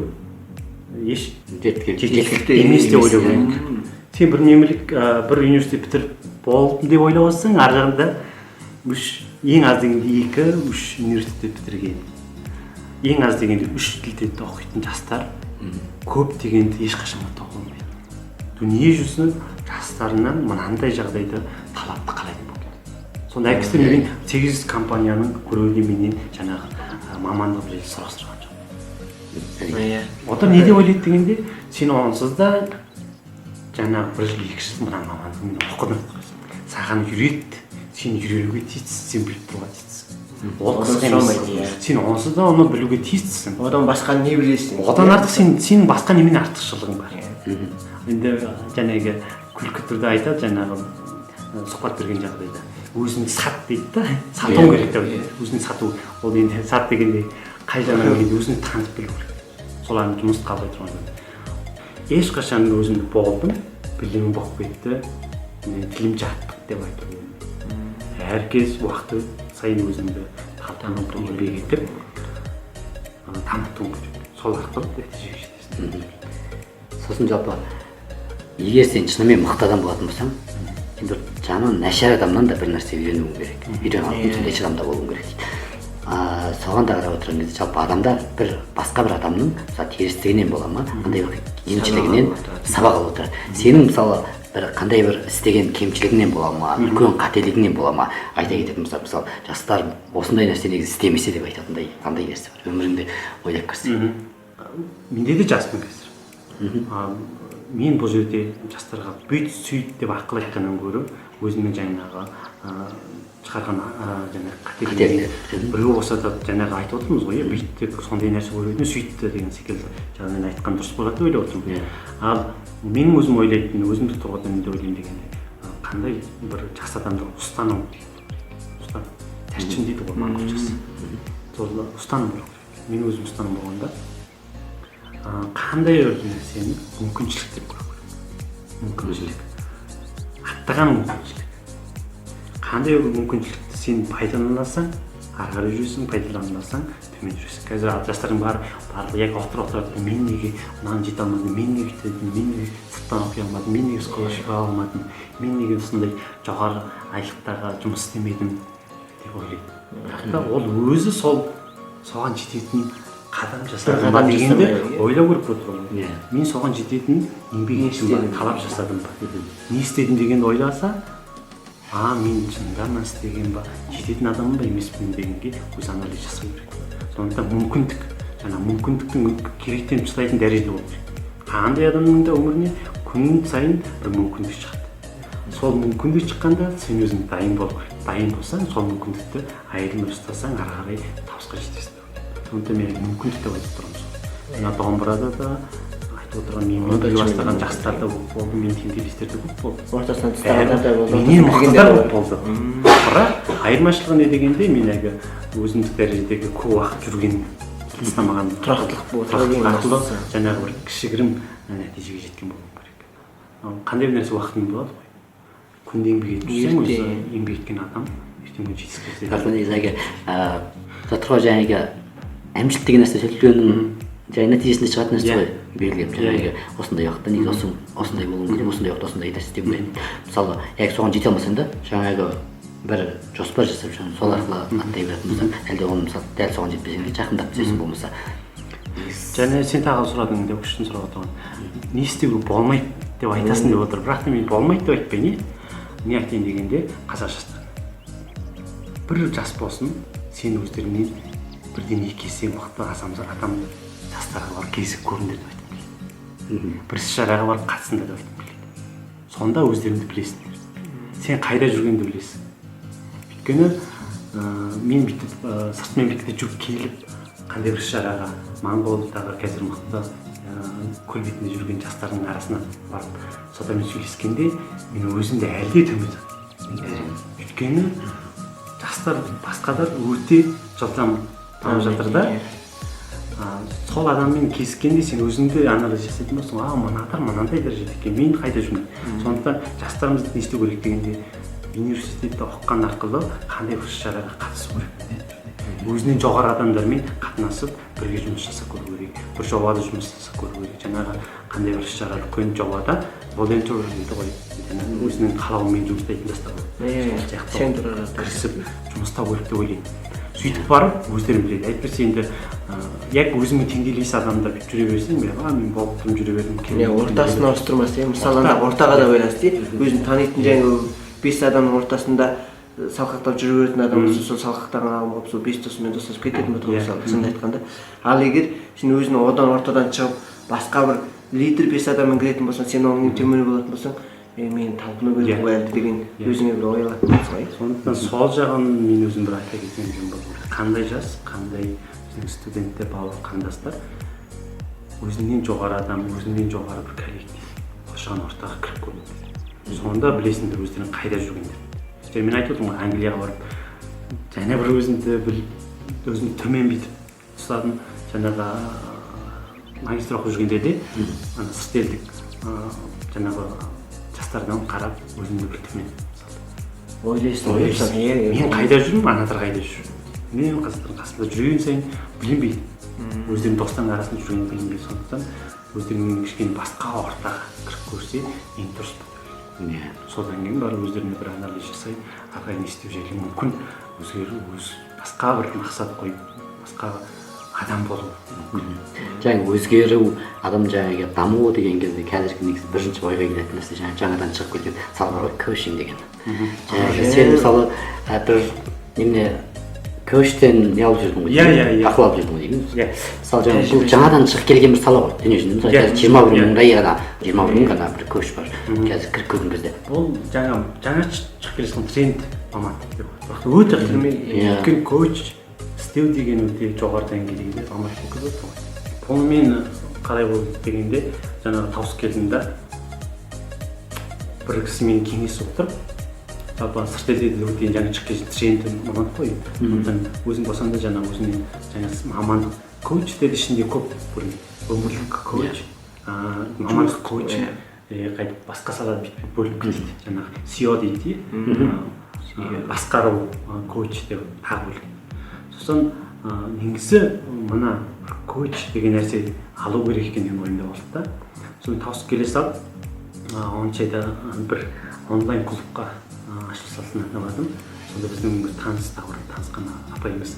еш жетістік емес деп ойлау керек. Сен бір бір университет бітіріп болдым деп ойлап отырсаң, ар жағында үш, ең аз дегенде екі, үш университет бітірген, ең аз дегенде үш тілде оқитын жастар көп дегенді ешқашан ұмытуға болмайды. Дүние жүзі жастарынан мынандай жағдайда талапты қалайтын болып кетті. Сонда әкесі менен 800 компанияның біреуі менен жаңағы мамандығым жайлы сұрастырған жоқ. Одан не деп ойлайды дегенде, сен онсыз да жаңағы бір жыл, 2 жыл мына мамандығымен оқыдың, саған үйретті, сен үйренуге тиістісің, сен біліп тұруға тиістісің, ол Одан қызық емес. сұрамайды, иә. Сен онсыз да оны білуге тиістісің. Одан басқа не білесің? Одан артық сен, сенің басқа немен артықшылығың бар? Енді жаңағы күлкі түрде айтады, жаңағы сұхбат берген жағдайда өзіңді сат дейді да, сатуың керек деп айтады. Өзіңді сату, ол енді сат дегенде қай жағынан дегенде, өзіңді танытып білу керек. Солардың жұмыс қабылдай тұрған ешқашан өзімді болдым, білімім болып кетті, мен тілім жаттық деп айтуға болмайды. Әркез уақыт сайын өзіңді талпынып, еңбек етіп дамытуың керек, сол арқылы нәтижеге жетесің. Сосын жалпы егер сен шынымен мықты адам болатын болсаң, сен бір жаман нашар адамнан да бір нәрсе үйренуің керек, үйрене алатын сондай шыдамда болуың керек дейді. Соған да қарап отырған кезде, жалпы адамдар бір басқа бір адамның, мысалы, терістігінен бола ма, қандай бір кемшілігінен сабақ алып отырады. Сенің, мысалы, бір қандай бір істеген кемшілігіңнен бола ма, үлкен қателігіңнен бола ма, айта кететін болсақ, мысалы, жастар осындай нәрсе негізі істемесе деп айтатындай қандай нәрсе бар өміріңде ойлап көрсең? Менде де жаспын қазір. Мен бұл жерде жастарға бүйт, сөйт деп ақыл айтқаннан гөрі, өзімнің жаңағы шығарған жаңағы қателігімнен Қателіктер. Біреу болса да, жаңағы айтып отырмыз ғой, иә, бүйттік, сондай нәрсе көретін, сөйтті деген секілді жаңағы мен айтқан дұрыс болады деп ойлап отырмын. Ал менің өзім ойлайтын, өзімдік тұрғыдан не деп ойлаймын дегенде, қандай бір жас адамдар ұстаным деген, ұстаным, тәрчин дейді ғой моңғолшасы, сол ұстаным болу керек. Менің өзім ұстаным болғанда, қандай бір нәрсені мүмкіншілік деп көру керек. Мүмкіншілік, аттаған мүмкіншілік, қандай бір мүмкіншілікті сен пайдалана ары қарай жүресің, пайдаланбасаң, төмен жүресің. Қазір жастардың бәрі барлығы екі отырады: мен неге мынаны жете алмадым, мен неге бүйтедім, мен неге сырттан оқи алмадым, мен неге scholarship ала алмадым, мен неге осындай жоғары айлықтағы жұмыс істемедім Деп ойлайды. Бірақ та ол өзі сол соған жететін қадам жасадым ба қадам дегенде жасамай, иә. Ойлау керек болып тұр ғой. Иә. Мен соған жететін еңбек Не еттім ба, істедім? Талап жасадым ба, не істедім дегенді ойласа, а мен шынында ма, істеген ба, жететін адаммын ба, емеспін дегенге өзі анализ жасау керек. Сондықтан мүмкіндік, жаңа мүмкіндіктің керектеніп тастайтын дәрежеде болу керек. Қандай адамның да өміріне күн сайын бір мүмкіндік шығады. Сол мүмкіндік шыққанда сен өзің дайын болу керек. Дайын болсаң, сол мүмкіндікті айырмай ұстасаң, ары қарай табысқа жетесің деп ойлаймын. Сондықтан мен мүмкіндік деп айтып тұрмын. Сол мына домбырада да айтып отырған, менімен Онда бірге шынымен бастаған мүмкіндік. Жастар да көп болды, менің теңдестер де көп болды. Ортасынан тастағандар да болды. Менен ортасынан мықтылар кіргендер көп болды, бірақ айырмашылығы не дегенде, мен әлгі өзімдік дәрежедегі көп уақыт жүрген, тастамаған. Тұрақтылық болды, тұрақтылық ең арқылы бастысы. Жаңағы бір кішігірім нәтижеге жеткен болуым керек. Ал қандай бір нәрсе уақытымен болады ғой. Күнде еңбек етіп жүрсең, Ерте. өзі еңбек еткен адам ертеңгі күні жетістікке жетеді. Бірақ негізі әлгі жатыр ғой, жаңағы әмшілік деген нәрсе сөйлегеннің жай нәтижесінде шығатын нәрсе ғой, белгілеп жаңағы осындай уақытта негізі осындай болуым керек, осындай уақытта осындай нәрсе істеуім керек. Мысалы, егер соған жете алмасаң да, жаңағы бір жоспар жасап, жаңағы сол арқылы аттай беретін болсаң, әлде оны, мысалы, дәл соған жетпесең де, жақындап түсесің болмаса. Және сен тағы сұрадың деп, күшті сұрақ отырған, не істеуге болмайды деп айтасың деп отыр. Бірақ та мен болмайды деп айтпаймын. Не айтайын дегенде, қазақ жастарына бір жас болсын, сен өздеріңнен бірден екі есе мықты азамат, адам, жастарға барып кезігіп көріңдер деп айтқым келеді. Бір іс шараға барып қатысыңдар деп айтқым келеді. Сонда өздеріңді білесіңдер, сен қайда жүргеніңді білесің. Өйткені мен бүйтіп сырт мемлекетте жүріп келіп, қандай бір іс шараға, Моңғолдағы қазір мықты көл бетінде жүрген жастардың арасына барып, солармен сөйлескенде, мен өзім де әлі де төмен санаймын. Өйткені жастар, басқалар өте жылдам дамып жатыр да. Сол адаммен кезіккенде сен өзіңді анализ жасайтын болсаң, а мынадар мынандай дәрежеде екен, мен қайда жүрмін? Сондықтан жастарымыз не істеу керек дегенде, университетте оқыған арқылы қандай бір іс шараға қатысу керек міндетті түрде. Өзінен жоғары адамдармен қатынасып, бірге жұмыс жасап көру керек, бір жобада жұмыс жасап көру керек. Жаңағы қандай бір іс шара, үлкен жобада волонтер дейді ғой, жаңағы өзінің қалауымен жұмыс істейтін жастар болады. Иә, Сол сияқты сен кірісіп жұмыс табу керек деп ойлаймын. Сөйтіп барып өздері біледі. Әйтпесе енді як өзіңмен теңдейлес адамдар бүйтіп жүре берсең, мен а мен болып тұрмын, жүре бердім. Иә, ортасын ауыстырмаса, иә. Мысалы, ана ортаға да байланысты, иә. Өзін танитын жаңағы бес адамның ортасында салқақтап жүре беретін адам болса, сол салқақтаған адам болып, сол бес досымен достасып кететін болады ғой, мысалы, шынын айтқанда. Ал егер сен өзің одан ортадан шығып, басқа бір лидер бес адаммен кіретін болсаң, сен оның төмен болатын болсаң, е, мен талпыну керек ғой әлі деген өзіңе бір ой алатын боласың ғой, иә. Сондықтан сол жағын мен өзім бір айта кеткен жөн болу керек. Қандай жас, қандай біздің студенттер, бауыр қандастар, өзіңнен жоғары адам, өзіңнен жоғары бір коллектив, қоршаған ортаға кіріп көріңдер. Сонда білесіңдер өздерің қайда жүргендерін. Және мен айтып отырмын ғой, Англияға барып және бір өзімді біліп, өзімді төмен бүйтіп ұстадым. Жаңағы магистр оқып жүргенде де ана сырт елдік жаңағы жастардан қарап, өзімді бір төмен салдым. Ойлайсың ғой, Ойлайсың, мысалы, иә. Мен қайда жүрмін, аналар қайда жүр? Мен қазақтардың қасында жүрген сайын білінбейді, өздерінің достарының арасында жүрген білінбейді. Сондықтан өздерінің кішкене басқа ортаға кіріп көрсе, ең дұрыс деп ойлаймын. Содан кейін барып өздеріне бір анализ жасай, ары қарай не істеу жайлы мүмкін өзгеру, өз басқа бір мақсат қойып, басқа адам болу мүмкін. Жаңа өзгеру, адам жаңағы даму деген кезде қазіргі негізі бірінші ойға келетін нәрсе жаңа жаңадан шығып келген сала бар ғой, коучинг деген. Жаңағы сен, мысалы, бір немене коучтен не алып жүрдің ғой? Иә, иә, иә. Ақыл алып жүрдің ғой деймін. Иә. Мысалы, жаңа бұл жаңадан шығып келген бір сала ғой дүниежүзінде. Мысалы, қазір 21 мыңдай ғана, 21 мың ғана бір коуч бар қазір кіріп көрген кезде. Бұл жаңа шығып келе жатқан тренд мамандық деп ойлаймын. Бірақ өте қиын. Өйткені коуч істеу деген өте жоғары деңгейдегі мамандық болып кетіп отыр ғой. Бұнымен қалай болды дегенде, жаңағы тауысып келдім да, бір кісімен кеңесіп отырып, жалпы сырт елде де өте жаңа шығып келе жатқан тренд мамандық қой. Сондықтан өзің болсаң да, жаңа өзіңнен жаңа мамандық коучтер ішінде көп бөлінеді: өмірлік коуч, мамандық коуч, қайтып басқа салада бүйтіп бөлініп кетеді. Жаңағы CEO дейді, иә, басқару коуч деп тағы бөлінеді. Сосын негізі мына бір коуч деген нәрсе алу керек екен деген ойымда болды да, соны тауысып келе салып, оншайда бір онлайн клубқа Ашылу салтанатына бардым. Сонда біздің бір таныс, тағы бір танысқан апайымыз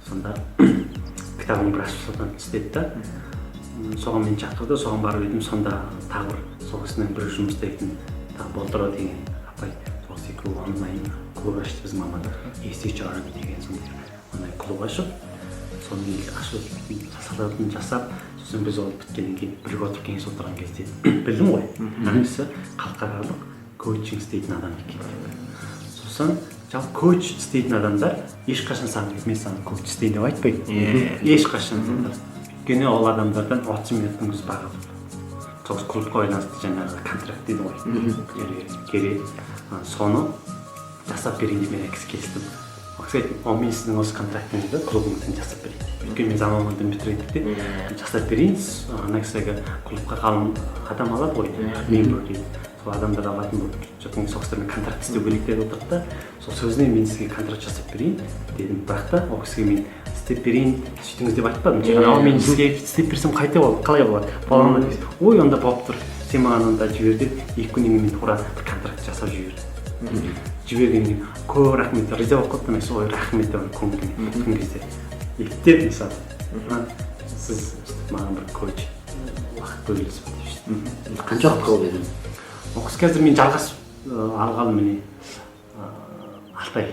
сонда кітабының бір ашылу салтанатын істеді да. Соған мені шақырды, соған барып едім. Сонда тағы бір сол кісінің бір жұмыс істейтін тағы Болдыро деген апай, сол кісі екеуі онлайн клуб ашты, біздің мамандар SHRM деген сондай онлайн клуб ашып, соны ашу салтанатын жасап, сосын біз ол біткеннен кейін бірге отырып кеңес отырған кезде білдім ғой, ана кісі халықаралық коучинг істейтін адам екен деп. Сосын жалпы коуч істейтін адамдар ешқашан саған келіп, мен саған коуч істейін деп айтпайды ешқашан. Өйткені ол адамдардан 30 минуттың өзі бағалы. Сол клубқа байланысты жаңағы контракт дейді ғой, керек, соны жасап берейін деп мен кісі келістім. Ол кісі айтты: «Ол мен сіздің осы контрактіңізді клубыңыздан жасап берейін, өйткені мен заманында бітірейін деп жасап берейін». Ана кісіге клубқа қалың адам алады ғой, мембер дейді, сол адамдар алатын болып жатқан, сол кісілермен контракт істеу керек деп отырды да. Сол сөзіне мен сізге контракт жасап берейін дедім. Бірақ та ол кісіге мен істеп берейін, сөйтіңіз деп айтпадым. Тек қана мен сізге істеп берсем, қайта болады, қалай болады, бола ма деген. Ой, онда болып тұр, сен маған онда жібер деп, 2 күннен кейін мен тура бір контракт жасап жібердім. Жібергеннен кейін көп рахмет, риза болып қалыпты. Мен ой, рахмет деп көңіліне түскен кезде ептеп, мысалы, сіз маған бір коуч уақыт бөлесіз ба деп. Қанша уақыт қалып едің? Ол кісі қазір мен жалғасып алғалы міне 6 ай.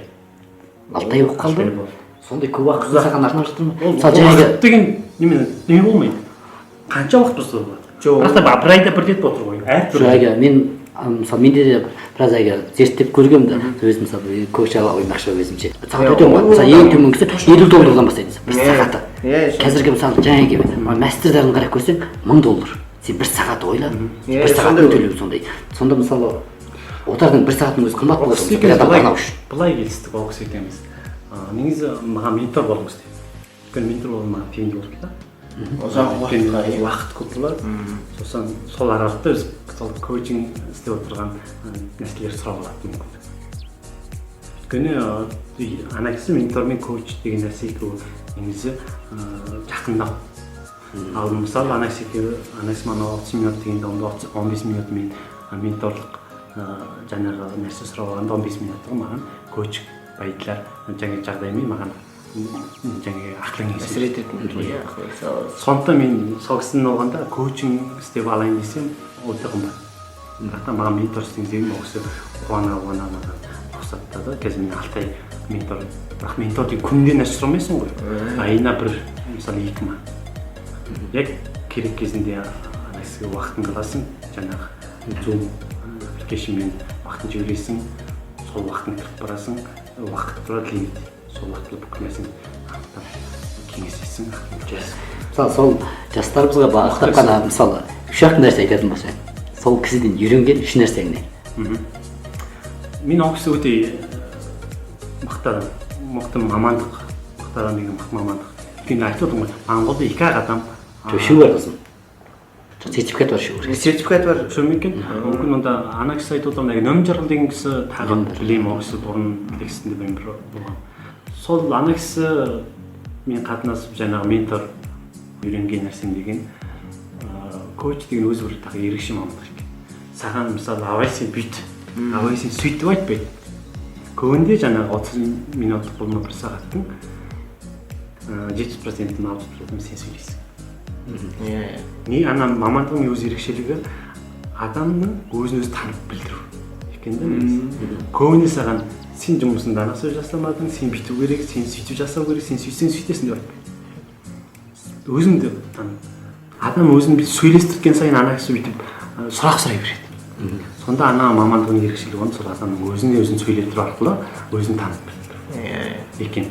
6 ай болып 6 ай қалды. Болды. Сондай көп уақыт саған арнап жатыр ма? Ол Мысалы, жаңағы уақыт деген неме неме болмайды, қанша уақыт болса да болады. Жоқ. Бірақ та бір айда бір рет болып тұр ғой әртүрлі. Жоқ, әлгі мен мысалы, менде де біраз әлгі зерттеп көргенмін да өзім. Мысалы, коуч ала қоймақшы өзімше. Сағат өте ғой, мысалы, ең төменгісі 50 доллардан бастайды бір сағаты. Қазіргі, мысалы, жаңағы мастерлерін қарап көрсең, 1000 доллар. Сен бір сағат ойла, бір сағатын төлеу сондай. Сонда, мысалы, олардың бір сағатының өзі қымбат Ол болады кісі бір екеуміз адамға былай арнау үшін. Былай келістік ол кісі екеуміз. Негізі маған ментор болғысы келді, өйткені ментор болу маған тиімді болды да. Ұзақ Өйткені уақытқа, иә. Уақыт көп болады. Сосын сол аралықта біз сол коучинг істеп отырған нәрселерді сұрап алатын мүмкіндік. Өйткені ана кісі, ментор мен коуч деген нәрсе екеуі негізі жақындау. Ал мысалы, ана кісі екеуі, ана кісі маған 30 минут дегенде, онда 15 минут мен менторлық жаңағы нәрсе сұрап алғанда, 15 минуттығы маған коуч байтлар жаңағы жағдаймен маған жаңағы ақыл кеңес Әсер ететін, иә, ақыл салады. Сондықтан мен сол кісінің алғанда коучинг істеп алайын десем, өте қымбат. Бірақ та маған ментор істеңіз деген, ол кісі қуана қуана маған рұқсаттады. Қазір мен 6 ай ментор. Бірақ ментор деген күнде нәрсе сұрамайсың ғой, айына бір, мысалы, екі ма, иә, керек кезінде ана кісіге уақытыңды аласың, жаңағы Zoom application мен уақытын жібересің, сол уақытын кіріп барасың, уақыт тұрады лимит, сол уақытта бүкіл нәрсені анықтап кеңесесің. Мысалы, сол жастарымызға бағыттап қана, мысалы, үш ақ нәрсе айтатын болсаң, сол кісіден үйренген үш нәрсең не? Мен ол кісі өте мықты адам, мықты мамандық, мықты адам деген мықты мамандық. Өйткені айтып отырмын ғой, Моңғолда екі ақ адам. Жоқ, үшеу бар досым. Жоқ, сертификат бар, үшеу бар. Сертификат бар. Үшеу ме екен? Мүмкін онда. Ана кісі айтып отырмын, әлгі Нөмжарғыл деген кісі тағы білемін, ол кісі бұрын текстінде мен бір болған. Сол ана кісі мен қатынасып, жаңағы ментор үйренген нәрсем деген, коуч деген өзі бір тағы ерекше мамандық екен. Саған, мысалы, абай сен бүйт, абай сен сөйт деп айтпайды. Көбінде жаңағы 30 минуттық болма, бір сағаттың 70%-ін, 60%-ін сен сөйлейсің. Иә иә Не, ана мамандығының өз ерекшелігі адамның өзін өзі танып білдіру екен да негізі. Көбіне саған сен жұмысыңды ана сөз жасамадың, сен бүйту керек, сен сөйтіп жасау керек, сен сөйтсең сөйтесің деп айтпайды. Өзіңді танып, адам өзін бүйтіп сөйлестірген сайын ана кісі бүйтіп сұрақ сұрай береді. Сонда ана мамандығының ерекшелігі оны сол адамның өзіне өзін сөйлеттіру арқылы өзін танып білдіру иә иә екен.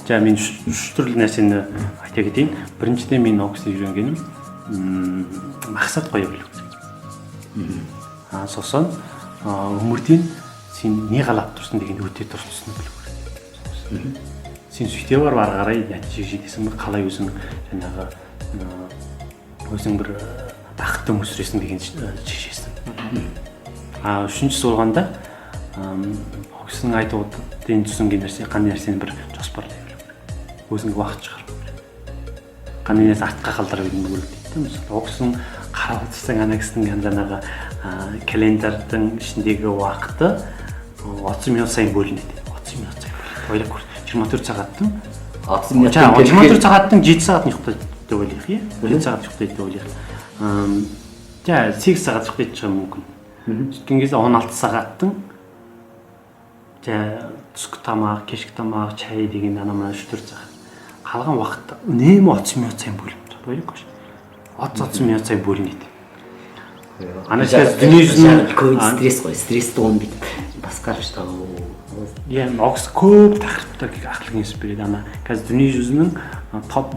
Жаңа мен үш түрлі нәрсені айта кетейін. Біріншіден, мен ол кісіден үйренгенім мақсат қоя білу керек. Сосын өмірден сен не қалап тұрсың дегенді өте дұрыс түсініп білу керек. Сен сөйте барып ары қарай нәтижеге жетесің бе, қалай өзің жаңағы өзің бір бақытты өмір сүресің деген шешесің. Үшіншісі болғанда, ол кісінің айтып отырған түсінген нәрсе, қандай нәрсені бір жоспарлай білу керек, өзіңе уақыт шығару керек, қандай нәрсе артқа қалдыра білу керек дейді да. Мысалы, ол кісінің қарап отырсаң, ана кісінің жаңағы календарьдың ішіндегі уақыты 30 минут сайын бөлінеді. 30 минут сайын бөлінеді. Ойлап көр. 24 сағаттың 30 минут. Жаңа 24 сағаттың 7 сағатын ұйықтайды деп ойлайық, иә? 7 сағат ұйықтайды деп ойлайық. Жаңа 8 сағат ұйықтайтын шығар мүмкін. Сөйткен кезде 16 сағаттың жаңа түскі тамақ, кешкі тамақ, шай деген ана мына 3-4 сағат. Қалған уақытта үнемі 30 минут сайын бөлініп тұрады. Ойлап көрші. 30 минут сайын бөлінеді. Ана қазір дүниежүзінің үлкен стресс қой, стрессті оны бүйтіп басқарып ұстау. Иә, ол кісі көп тақырыпта ақыл кеңес береді. Ана қазір дүниежүзінің топ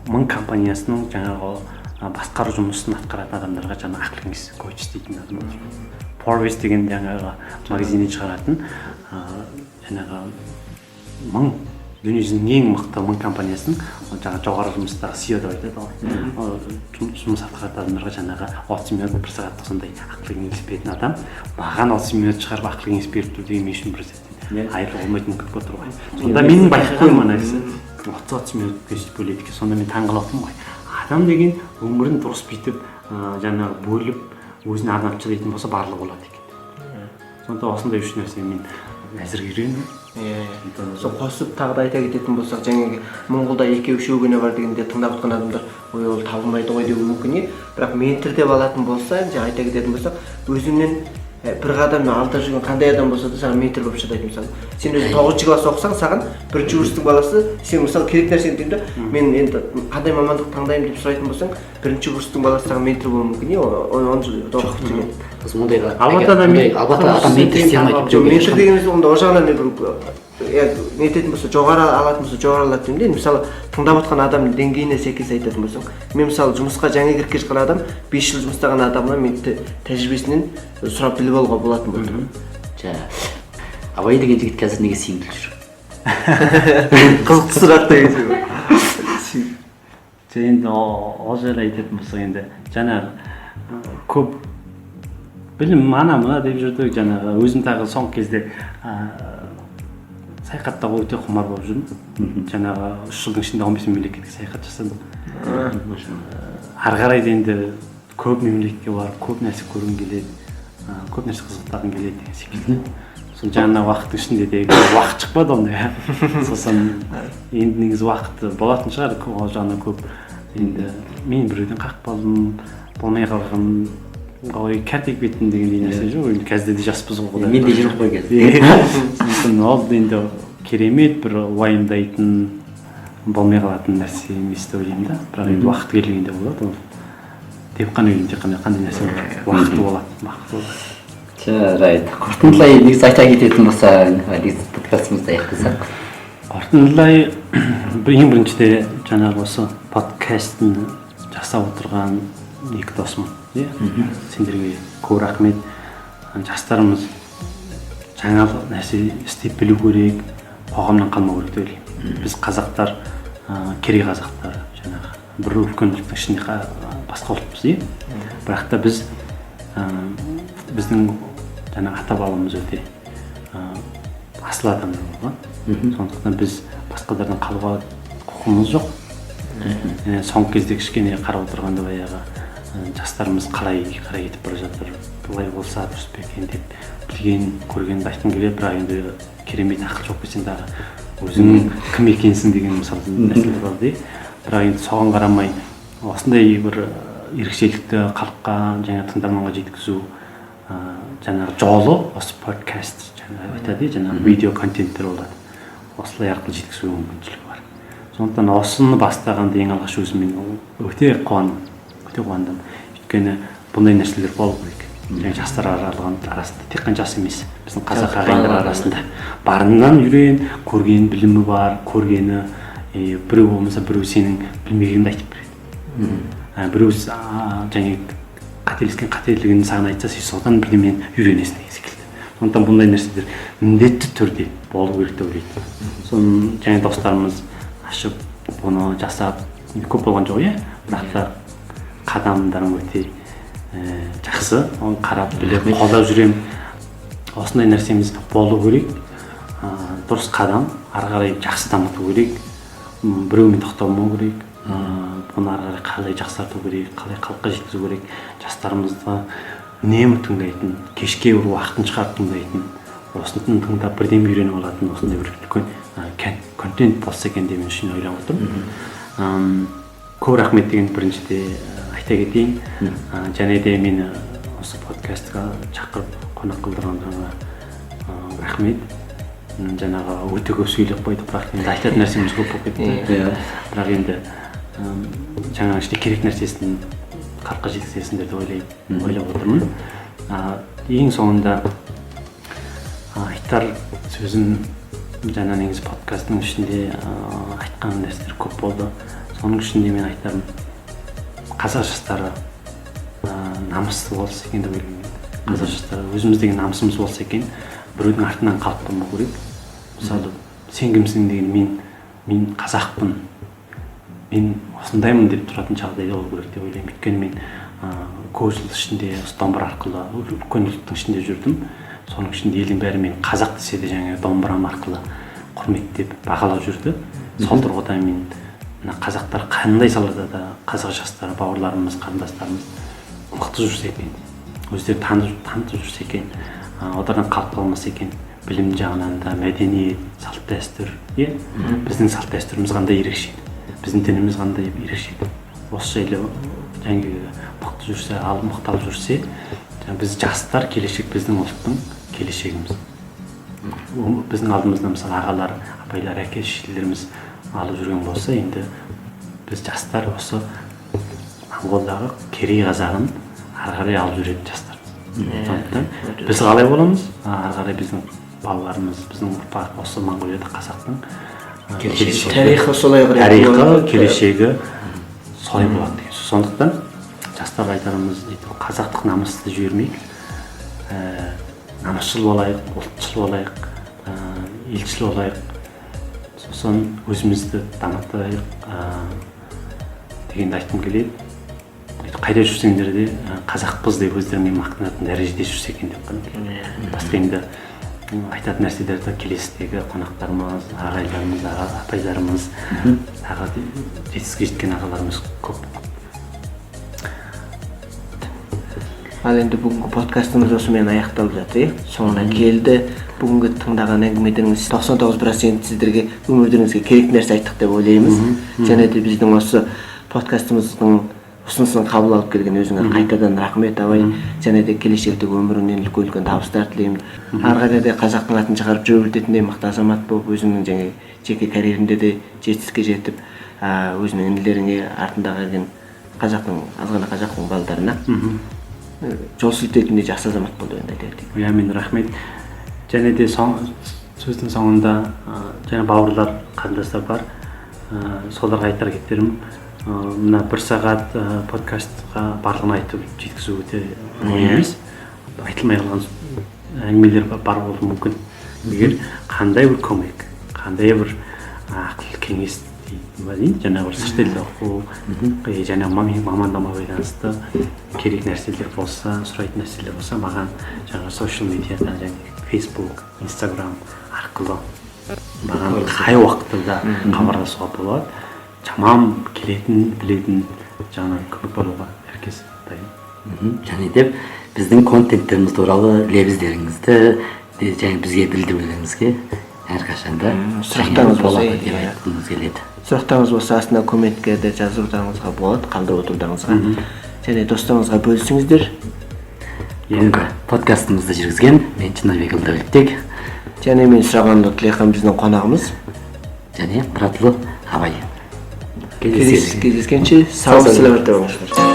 1000 компаниясының жаңағы басқару жұмысын атқаратын адамдарға жаңа ақыл кеңес, коуч дейтін адамдар. Forbes деген жаңағы магазиннен шығаратын жаңағы 1000 дүниежүзінің ең мықты 1000 компаниясының жаңағы жоғары жұмыстағы CEO деп айтады ғой. Жұмыс атқаратын адамдарға жаңағы 30 минут, бір сағаттық сондай ақыл кеңес беретін адам маған 30 минут шығарып ақыл кеңес беріп тұр деген мен үшін бір сәттен айырылуға болмайтын мүмкіндік отыр ғой. Сонда менің байқағаным, ана кісі 30 минут сөйтіп бөледі екен. Сонда мен таңғалатынмын ғой. Адам деген өмірін дұрыс бүйтіп жаңағы бөліп өзіне арнап жасайтын болса, барлығы болады екен. Сондықтан осындай үш нәрсе мен әзірге үйрендім. Иә, сол қосып тағы да айта кететін болсақ, жаңағы Моңғолда екеу үшеу ғана бар дегенде, тыңдап отқан адамдар ой, ол табылмайды ғой деуі мүмкін, иә. Бірақ ментор деп алатын болса, жаңа айта кететін болсақ, өзіңнен бір қадам алда жүрген қандай адам болса да саған ментор болып жатады. Мысалы, сен өзің тоғызыншы класс оқысаң, саған бірінші курстың баласы сен, мысалы, керек нәрсені деймін да, мен енді қандай мамандық таңдаймын деп сұрайтын болсаң, бірінші курстың баласы саған ментор болуы мүмкін, иә, оны оқып жүрген. Сосын ондайға Алматыда ондай Алматыда адам ментор істей алмайды. Жоқ, ментор дегеніміз онда ол жағынан мен бір, иә, не ететін болса, жоғары алатын болса, жоғары алады деймін де. Енді мысалы, тыңдап отқан адамның деңгейіне сәйкес айтатын болсаң, мен, мысалы, жұмысқа жаңа кіріп келе жатқан адам 5 жыл жұмыс істеген адамнан мен тәжірибесінен сұрап біліп алуға болатын болды. Жа, Абай деген жігіт қазір неге сингл жүр? Қызықты сұрақ деген. Жоқ, енді ол жайлы айтатын болсақ, енді жаңағы көп білім ана мына деп жүрдік. Жаңағы өзім тағы соңғы кезде саяхаттауға өте құмар болып жүрмін. Жаңағы 3 жылдың ішінде 15 мемлекетке саяхат жасадым. Ары қарай да енді көп мемлекетке барып, көп нәрсе көргім келеді, көп нәрсе қызықтағым келеді деген секілді. Сол жаңа уақыттың ішінде де уақыт шықпады ондай. Сосын енді негізі уақыт болатын шығар, ол жағынан көп. Енді мен біреуден қақпадым, болмай қалған, ой, кәртейіп кеттім дегендей нәрсе жоқ. Енді қазір де жаспыз ғой, құдай. Мен де жүрмін ғой қазір. Сондықтан ол енді керемет бір уайымдайтын, болмай қалатын нәрсе емес деп ойлаймын да. Бірақ енді уақыты келгенде болады ол деп қана ойлаймын. Тек қана қандай нәрсе болады, уақыты болады, уақыты болады. Жарайды, қорытындылай негізі айта кететін болсаң, негізі подкастымызды аяқтасақ. Қорытындылай, ең біріншіде жаңағы осы подкастын жасап отырған екі досым, иә, сендерге көп рахмет. Жастарымыз жаңа нәрсе істеп білу керек, қоғамнан қалмау керек деп ойлаймын. Біз қазақтар, керей қазақтар, жаңағы бір үлкен ұлттың ішінде басқа ұлтпыз, иә. Бірақ та біз біздің жаңағы ата бабамыз өте асыл адамдар болған. Сондықтан біз басқалардан қалуға құқымыз жоқ. Соңғы кезде кішкене қарап отырғанда, баяғы жастарымыз қалай қарай кетіп бара жатыр, былай болса дұрыс па екен деп білген көргенді айтқым келеді. Бірақ енді керемет ақыл жоқ десең, дағы өзің кім екенсің деген мысалы нәрселер бар де. Бірақ енді соған қарамай осындай бір ерекшелікті халыққа және тыңдарманға жеткізу жаңағы жолы осы подкаст, жаңағы айтады, иә, жаңағы видео контенттер болады, осылай арқылы жеткізуге мүмкіншілік бар. Сондықтан осыны бастағанда ең алғаш өзім мен өте қуандым, өте қуандым, өйткені бұндай нәрселер болу керек. Және жастар аралығында, арасында, тек қана жас емес, біздің қазақ ағайындар арасында барынан үйрен, көрген білімі бар, көргені біреу болмаса біреу сенің білмегеніңді айтып береді, біреу және қателескен қателігін саған айтса, сен содан бірдемені үйренесің деген секілді. Сондықтан бұндай нәрселер міндетті түрде болу керек деп ойлаймын. Соны және достарымыз ашып, бұны жасап, көп болған жоқ, иә, бірақ та қадамдарың өте жақсы, оны қарап, біліп, қолдап жүремін. Осындай нәрсеміз болу керек, дұрыс қадам, ары қарай жақсы дамыту керек, біреумен тоқталмау керек, бұны ары қарай қалай жақсарту керек, қалай халыққа жеткізу керек, жастарымызды үнемі тыңдайтын, кешке бір уақытын шығарып тыңдайтын. Осыны тыңдап бірдеме үйреніп алатын осындай бір үлкен контент болса екен деп мен үшін ойлап отырмын. Көп рахмет деген біріншіде айта кетейін. Және де мені осы подкастқа шақырып қонақ қылдырғандарыңа рахмет. Жаңағы өте көп сөйлеп қойдық, бірақ енді айтатын нәрсеміз көп болып кетті. Бірақ енді жаңағы ішінде керек нәрсесін халыққа жеткізесіңдер деп ойлаймын, ойлап отырмын. Ең соңында айтар сөзім, жаңа негізі подкасттың ішінде айтқан нәрселер көп болды. Соның ішінде мен айтарым, қазақ жастары намысты болса екен деп ойлаймын. Қазақ жастары өзіміз деген намысымыз болса екен, біреудің артынан қалып қалмау керек. Мысалы, сен кімсің деген, мен қазақпын, мен осындаймын деп тұратын жағдайда болу керек деп ойлаймын. Өйткені мен көп жыл ішінде осы домбыра арқылы үлкен ұлттың ішінде жүрдім. Соның ішінде елдің бәрі мені қазақ десе де, жаңағы домбырам арқылы құрметтеп, бағалап жүрді. Сол тұрғыда мен мына қазақтар қандай салада да, қазақ жастары, бауырларымыз, қарындастарымыз мықты жүрсе екен, өздерін танытып жүрсе екен, олардан қалып қалмаса екен білім жағынан да, мәдениет, салт дәстүр, иә, біздің салт дәстүріміз қандай ерекше, біздің дініміз қандай ерекше, осы жайлы жаңағы мықты жүрсе, ал мықталып жүрсе, жаңа біз жастар келешек, біздің ұлттың келешегіміз. Біздің алдымызда, мысалы, ағалар, апайлар, әке шешелеріміз алып жүрген болса, енді біз жастар осы Моңғолдағы керей қазағын ары қарай алып жүретін жастармыз. Сондықтан біз қалай боламыз, ары қарай біздің балаларымыз, біздің ұрпақ осы Моңғолияда қазақтың келешегі. Тарихы солай қарай тарихы болады. Келешегі солай болады деген сөз. Сондықтан жастарға айтарымыз дейді, қазақтық намысты жібермейік, намысшыл болайық, ұлтшыл болайық, елшіл болайық, сосын өзімізді дамытайық дегенді айтқым келеді. Қайда жүрсеңдер де қазақпыз деп өздеріңе мақтанатын дәрежеде жүрсе екен деп қана. Басқа енді айтатын нәрселерді келесідегі қонақтарымыз, ағайларымыз, аға апайларымыз, тағы жетістікке жеткен ағаларымыз көп. Ал енді бүгінгі подкастымыз осымен аяқталып жатыр, иә, соңына келді. Бүгінгі тыңдаған әңгімелеріңіз 99% сіздерге өмірлеріңізге керек нәрсе айттық деп ойлаймыз. Және де біздің осы подкастымыздың ұсынысын қабыл алып келген өзіңе қайтадан рахмет, Абай. Және де келешектегі өміріңнен үлкен үлкен табыстар тілеймін. Ары қарай да қазақтың атын шығарып жүре беретіндей мықты азамат болып, өзіңнің жаңағы жеке карьеріңде де жетістікке жетіп, өзіңнің інілеріңе, артында келген қазақтың, азғана қазақтың балдарына жол сілтейтіндей жақсы азамат болды енді айта кетейік. Иә, мен рахмет. Және де сөздің соңында және бауырлар, қарындастар бар, соларға айтар кетерім, мына бір сағат подкастқа барлығын айтып жеткізу өте оңай емес. Айтылмай қалған әңгімелер бар болуы мүмкін. Егер қандай бір көмек, қандай бір ақыл кеңес дейтін ба дейін, жаңағы бір сырт елде оқу және мамандығыма байланысты керек нәрселер болса, сұрайтын нәрселер болса, маған жаңағы social медиадан, және Facebook, Instagram арқылы маған қай уақытта да хабарласуға болады. Шамам келетін, білетін жаңағы көмек болуға әркез дайын. Және де біздің контенттеріміз туралы лебіздеріңізді де және бізге білдірулеріңізге әрқашанда Сұрақтарыңыз болса, болады деп иә. айтқымыз келеді. Сұрақтарыңыз болса, астына комментке де жазуларыңызға болады, қалдырып отыруларыңызға және достарыңызға бөлісіңіздер. Бүгінгі подкастымызды жүргізген мен, Шынарбекұлы Дәулетбек, және мен, Сұрағанұлы Тілеухан, біздің қонағымыз және Мұратұлы Абай. Кездескенше сау Сау саламатта болыңыздар.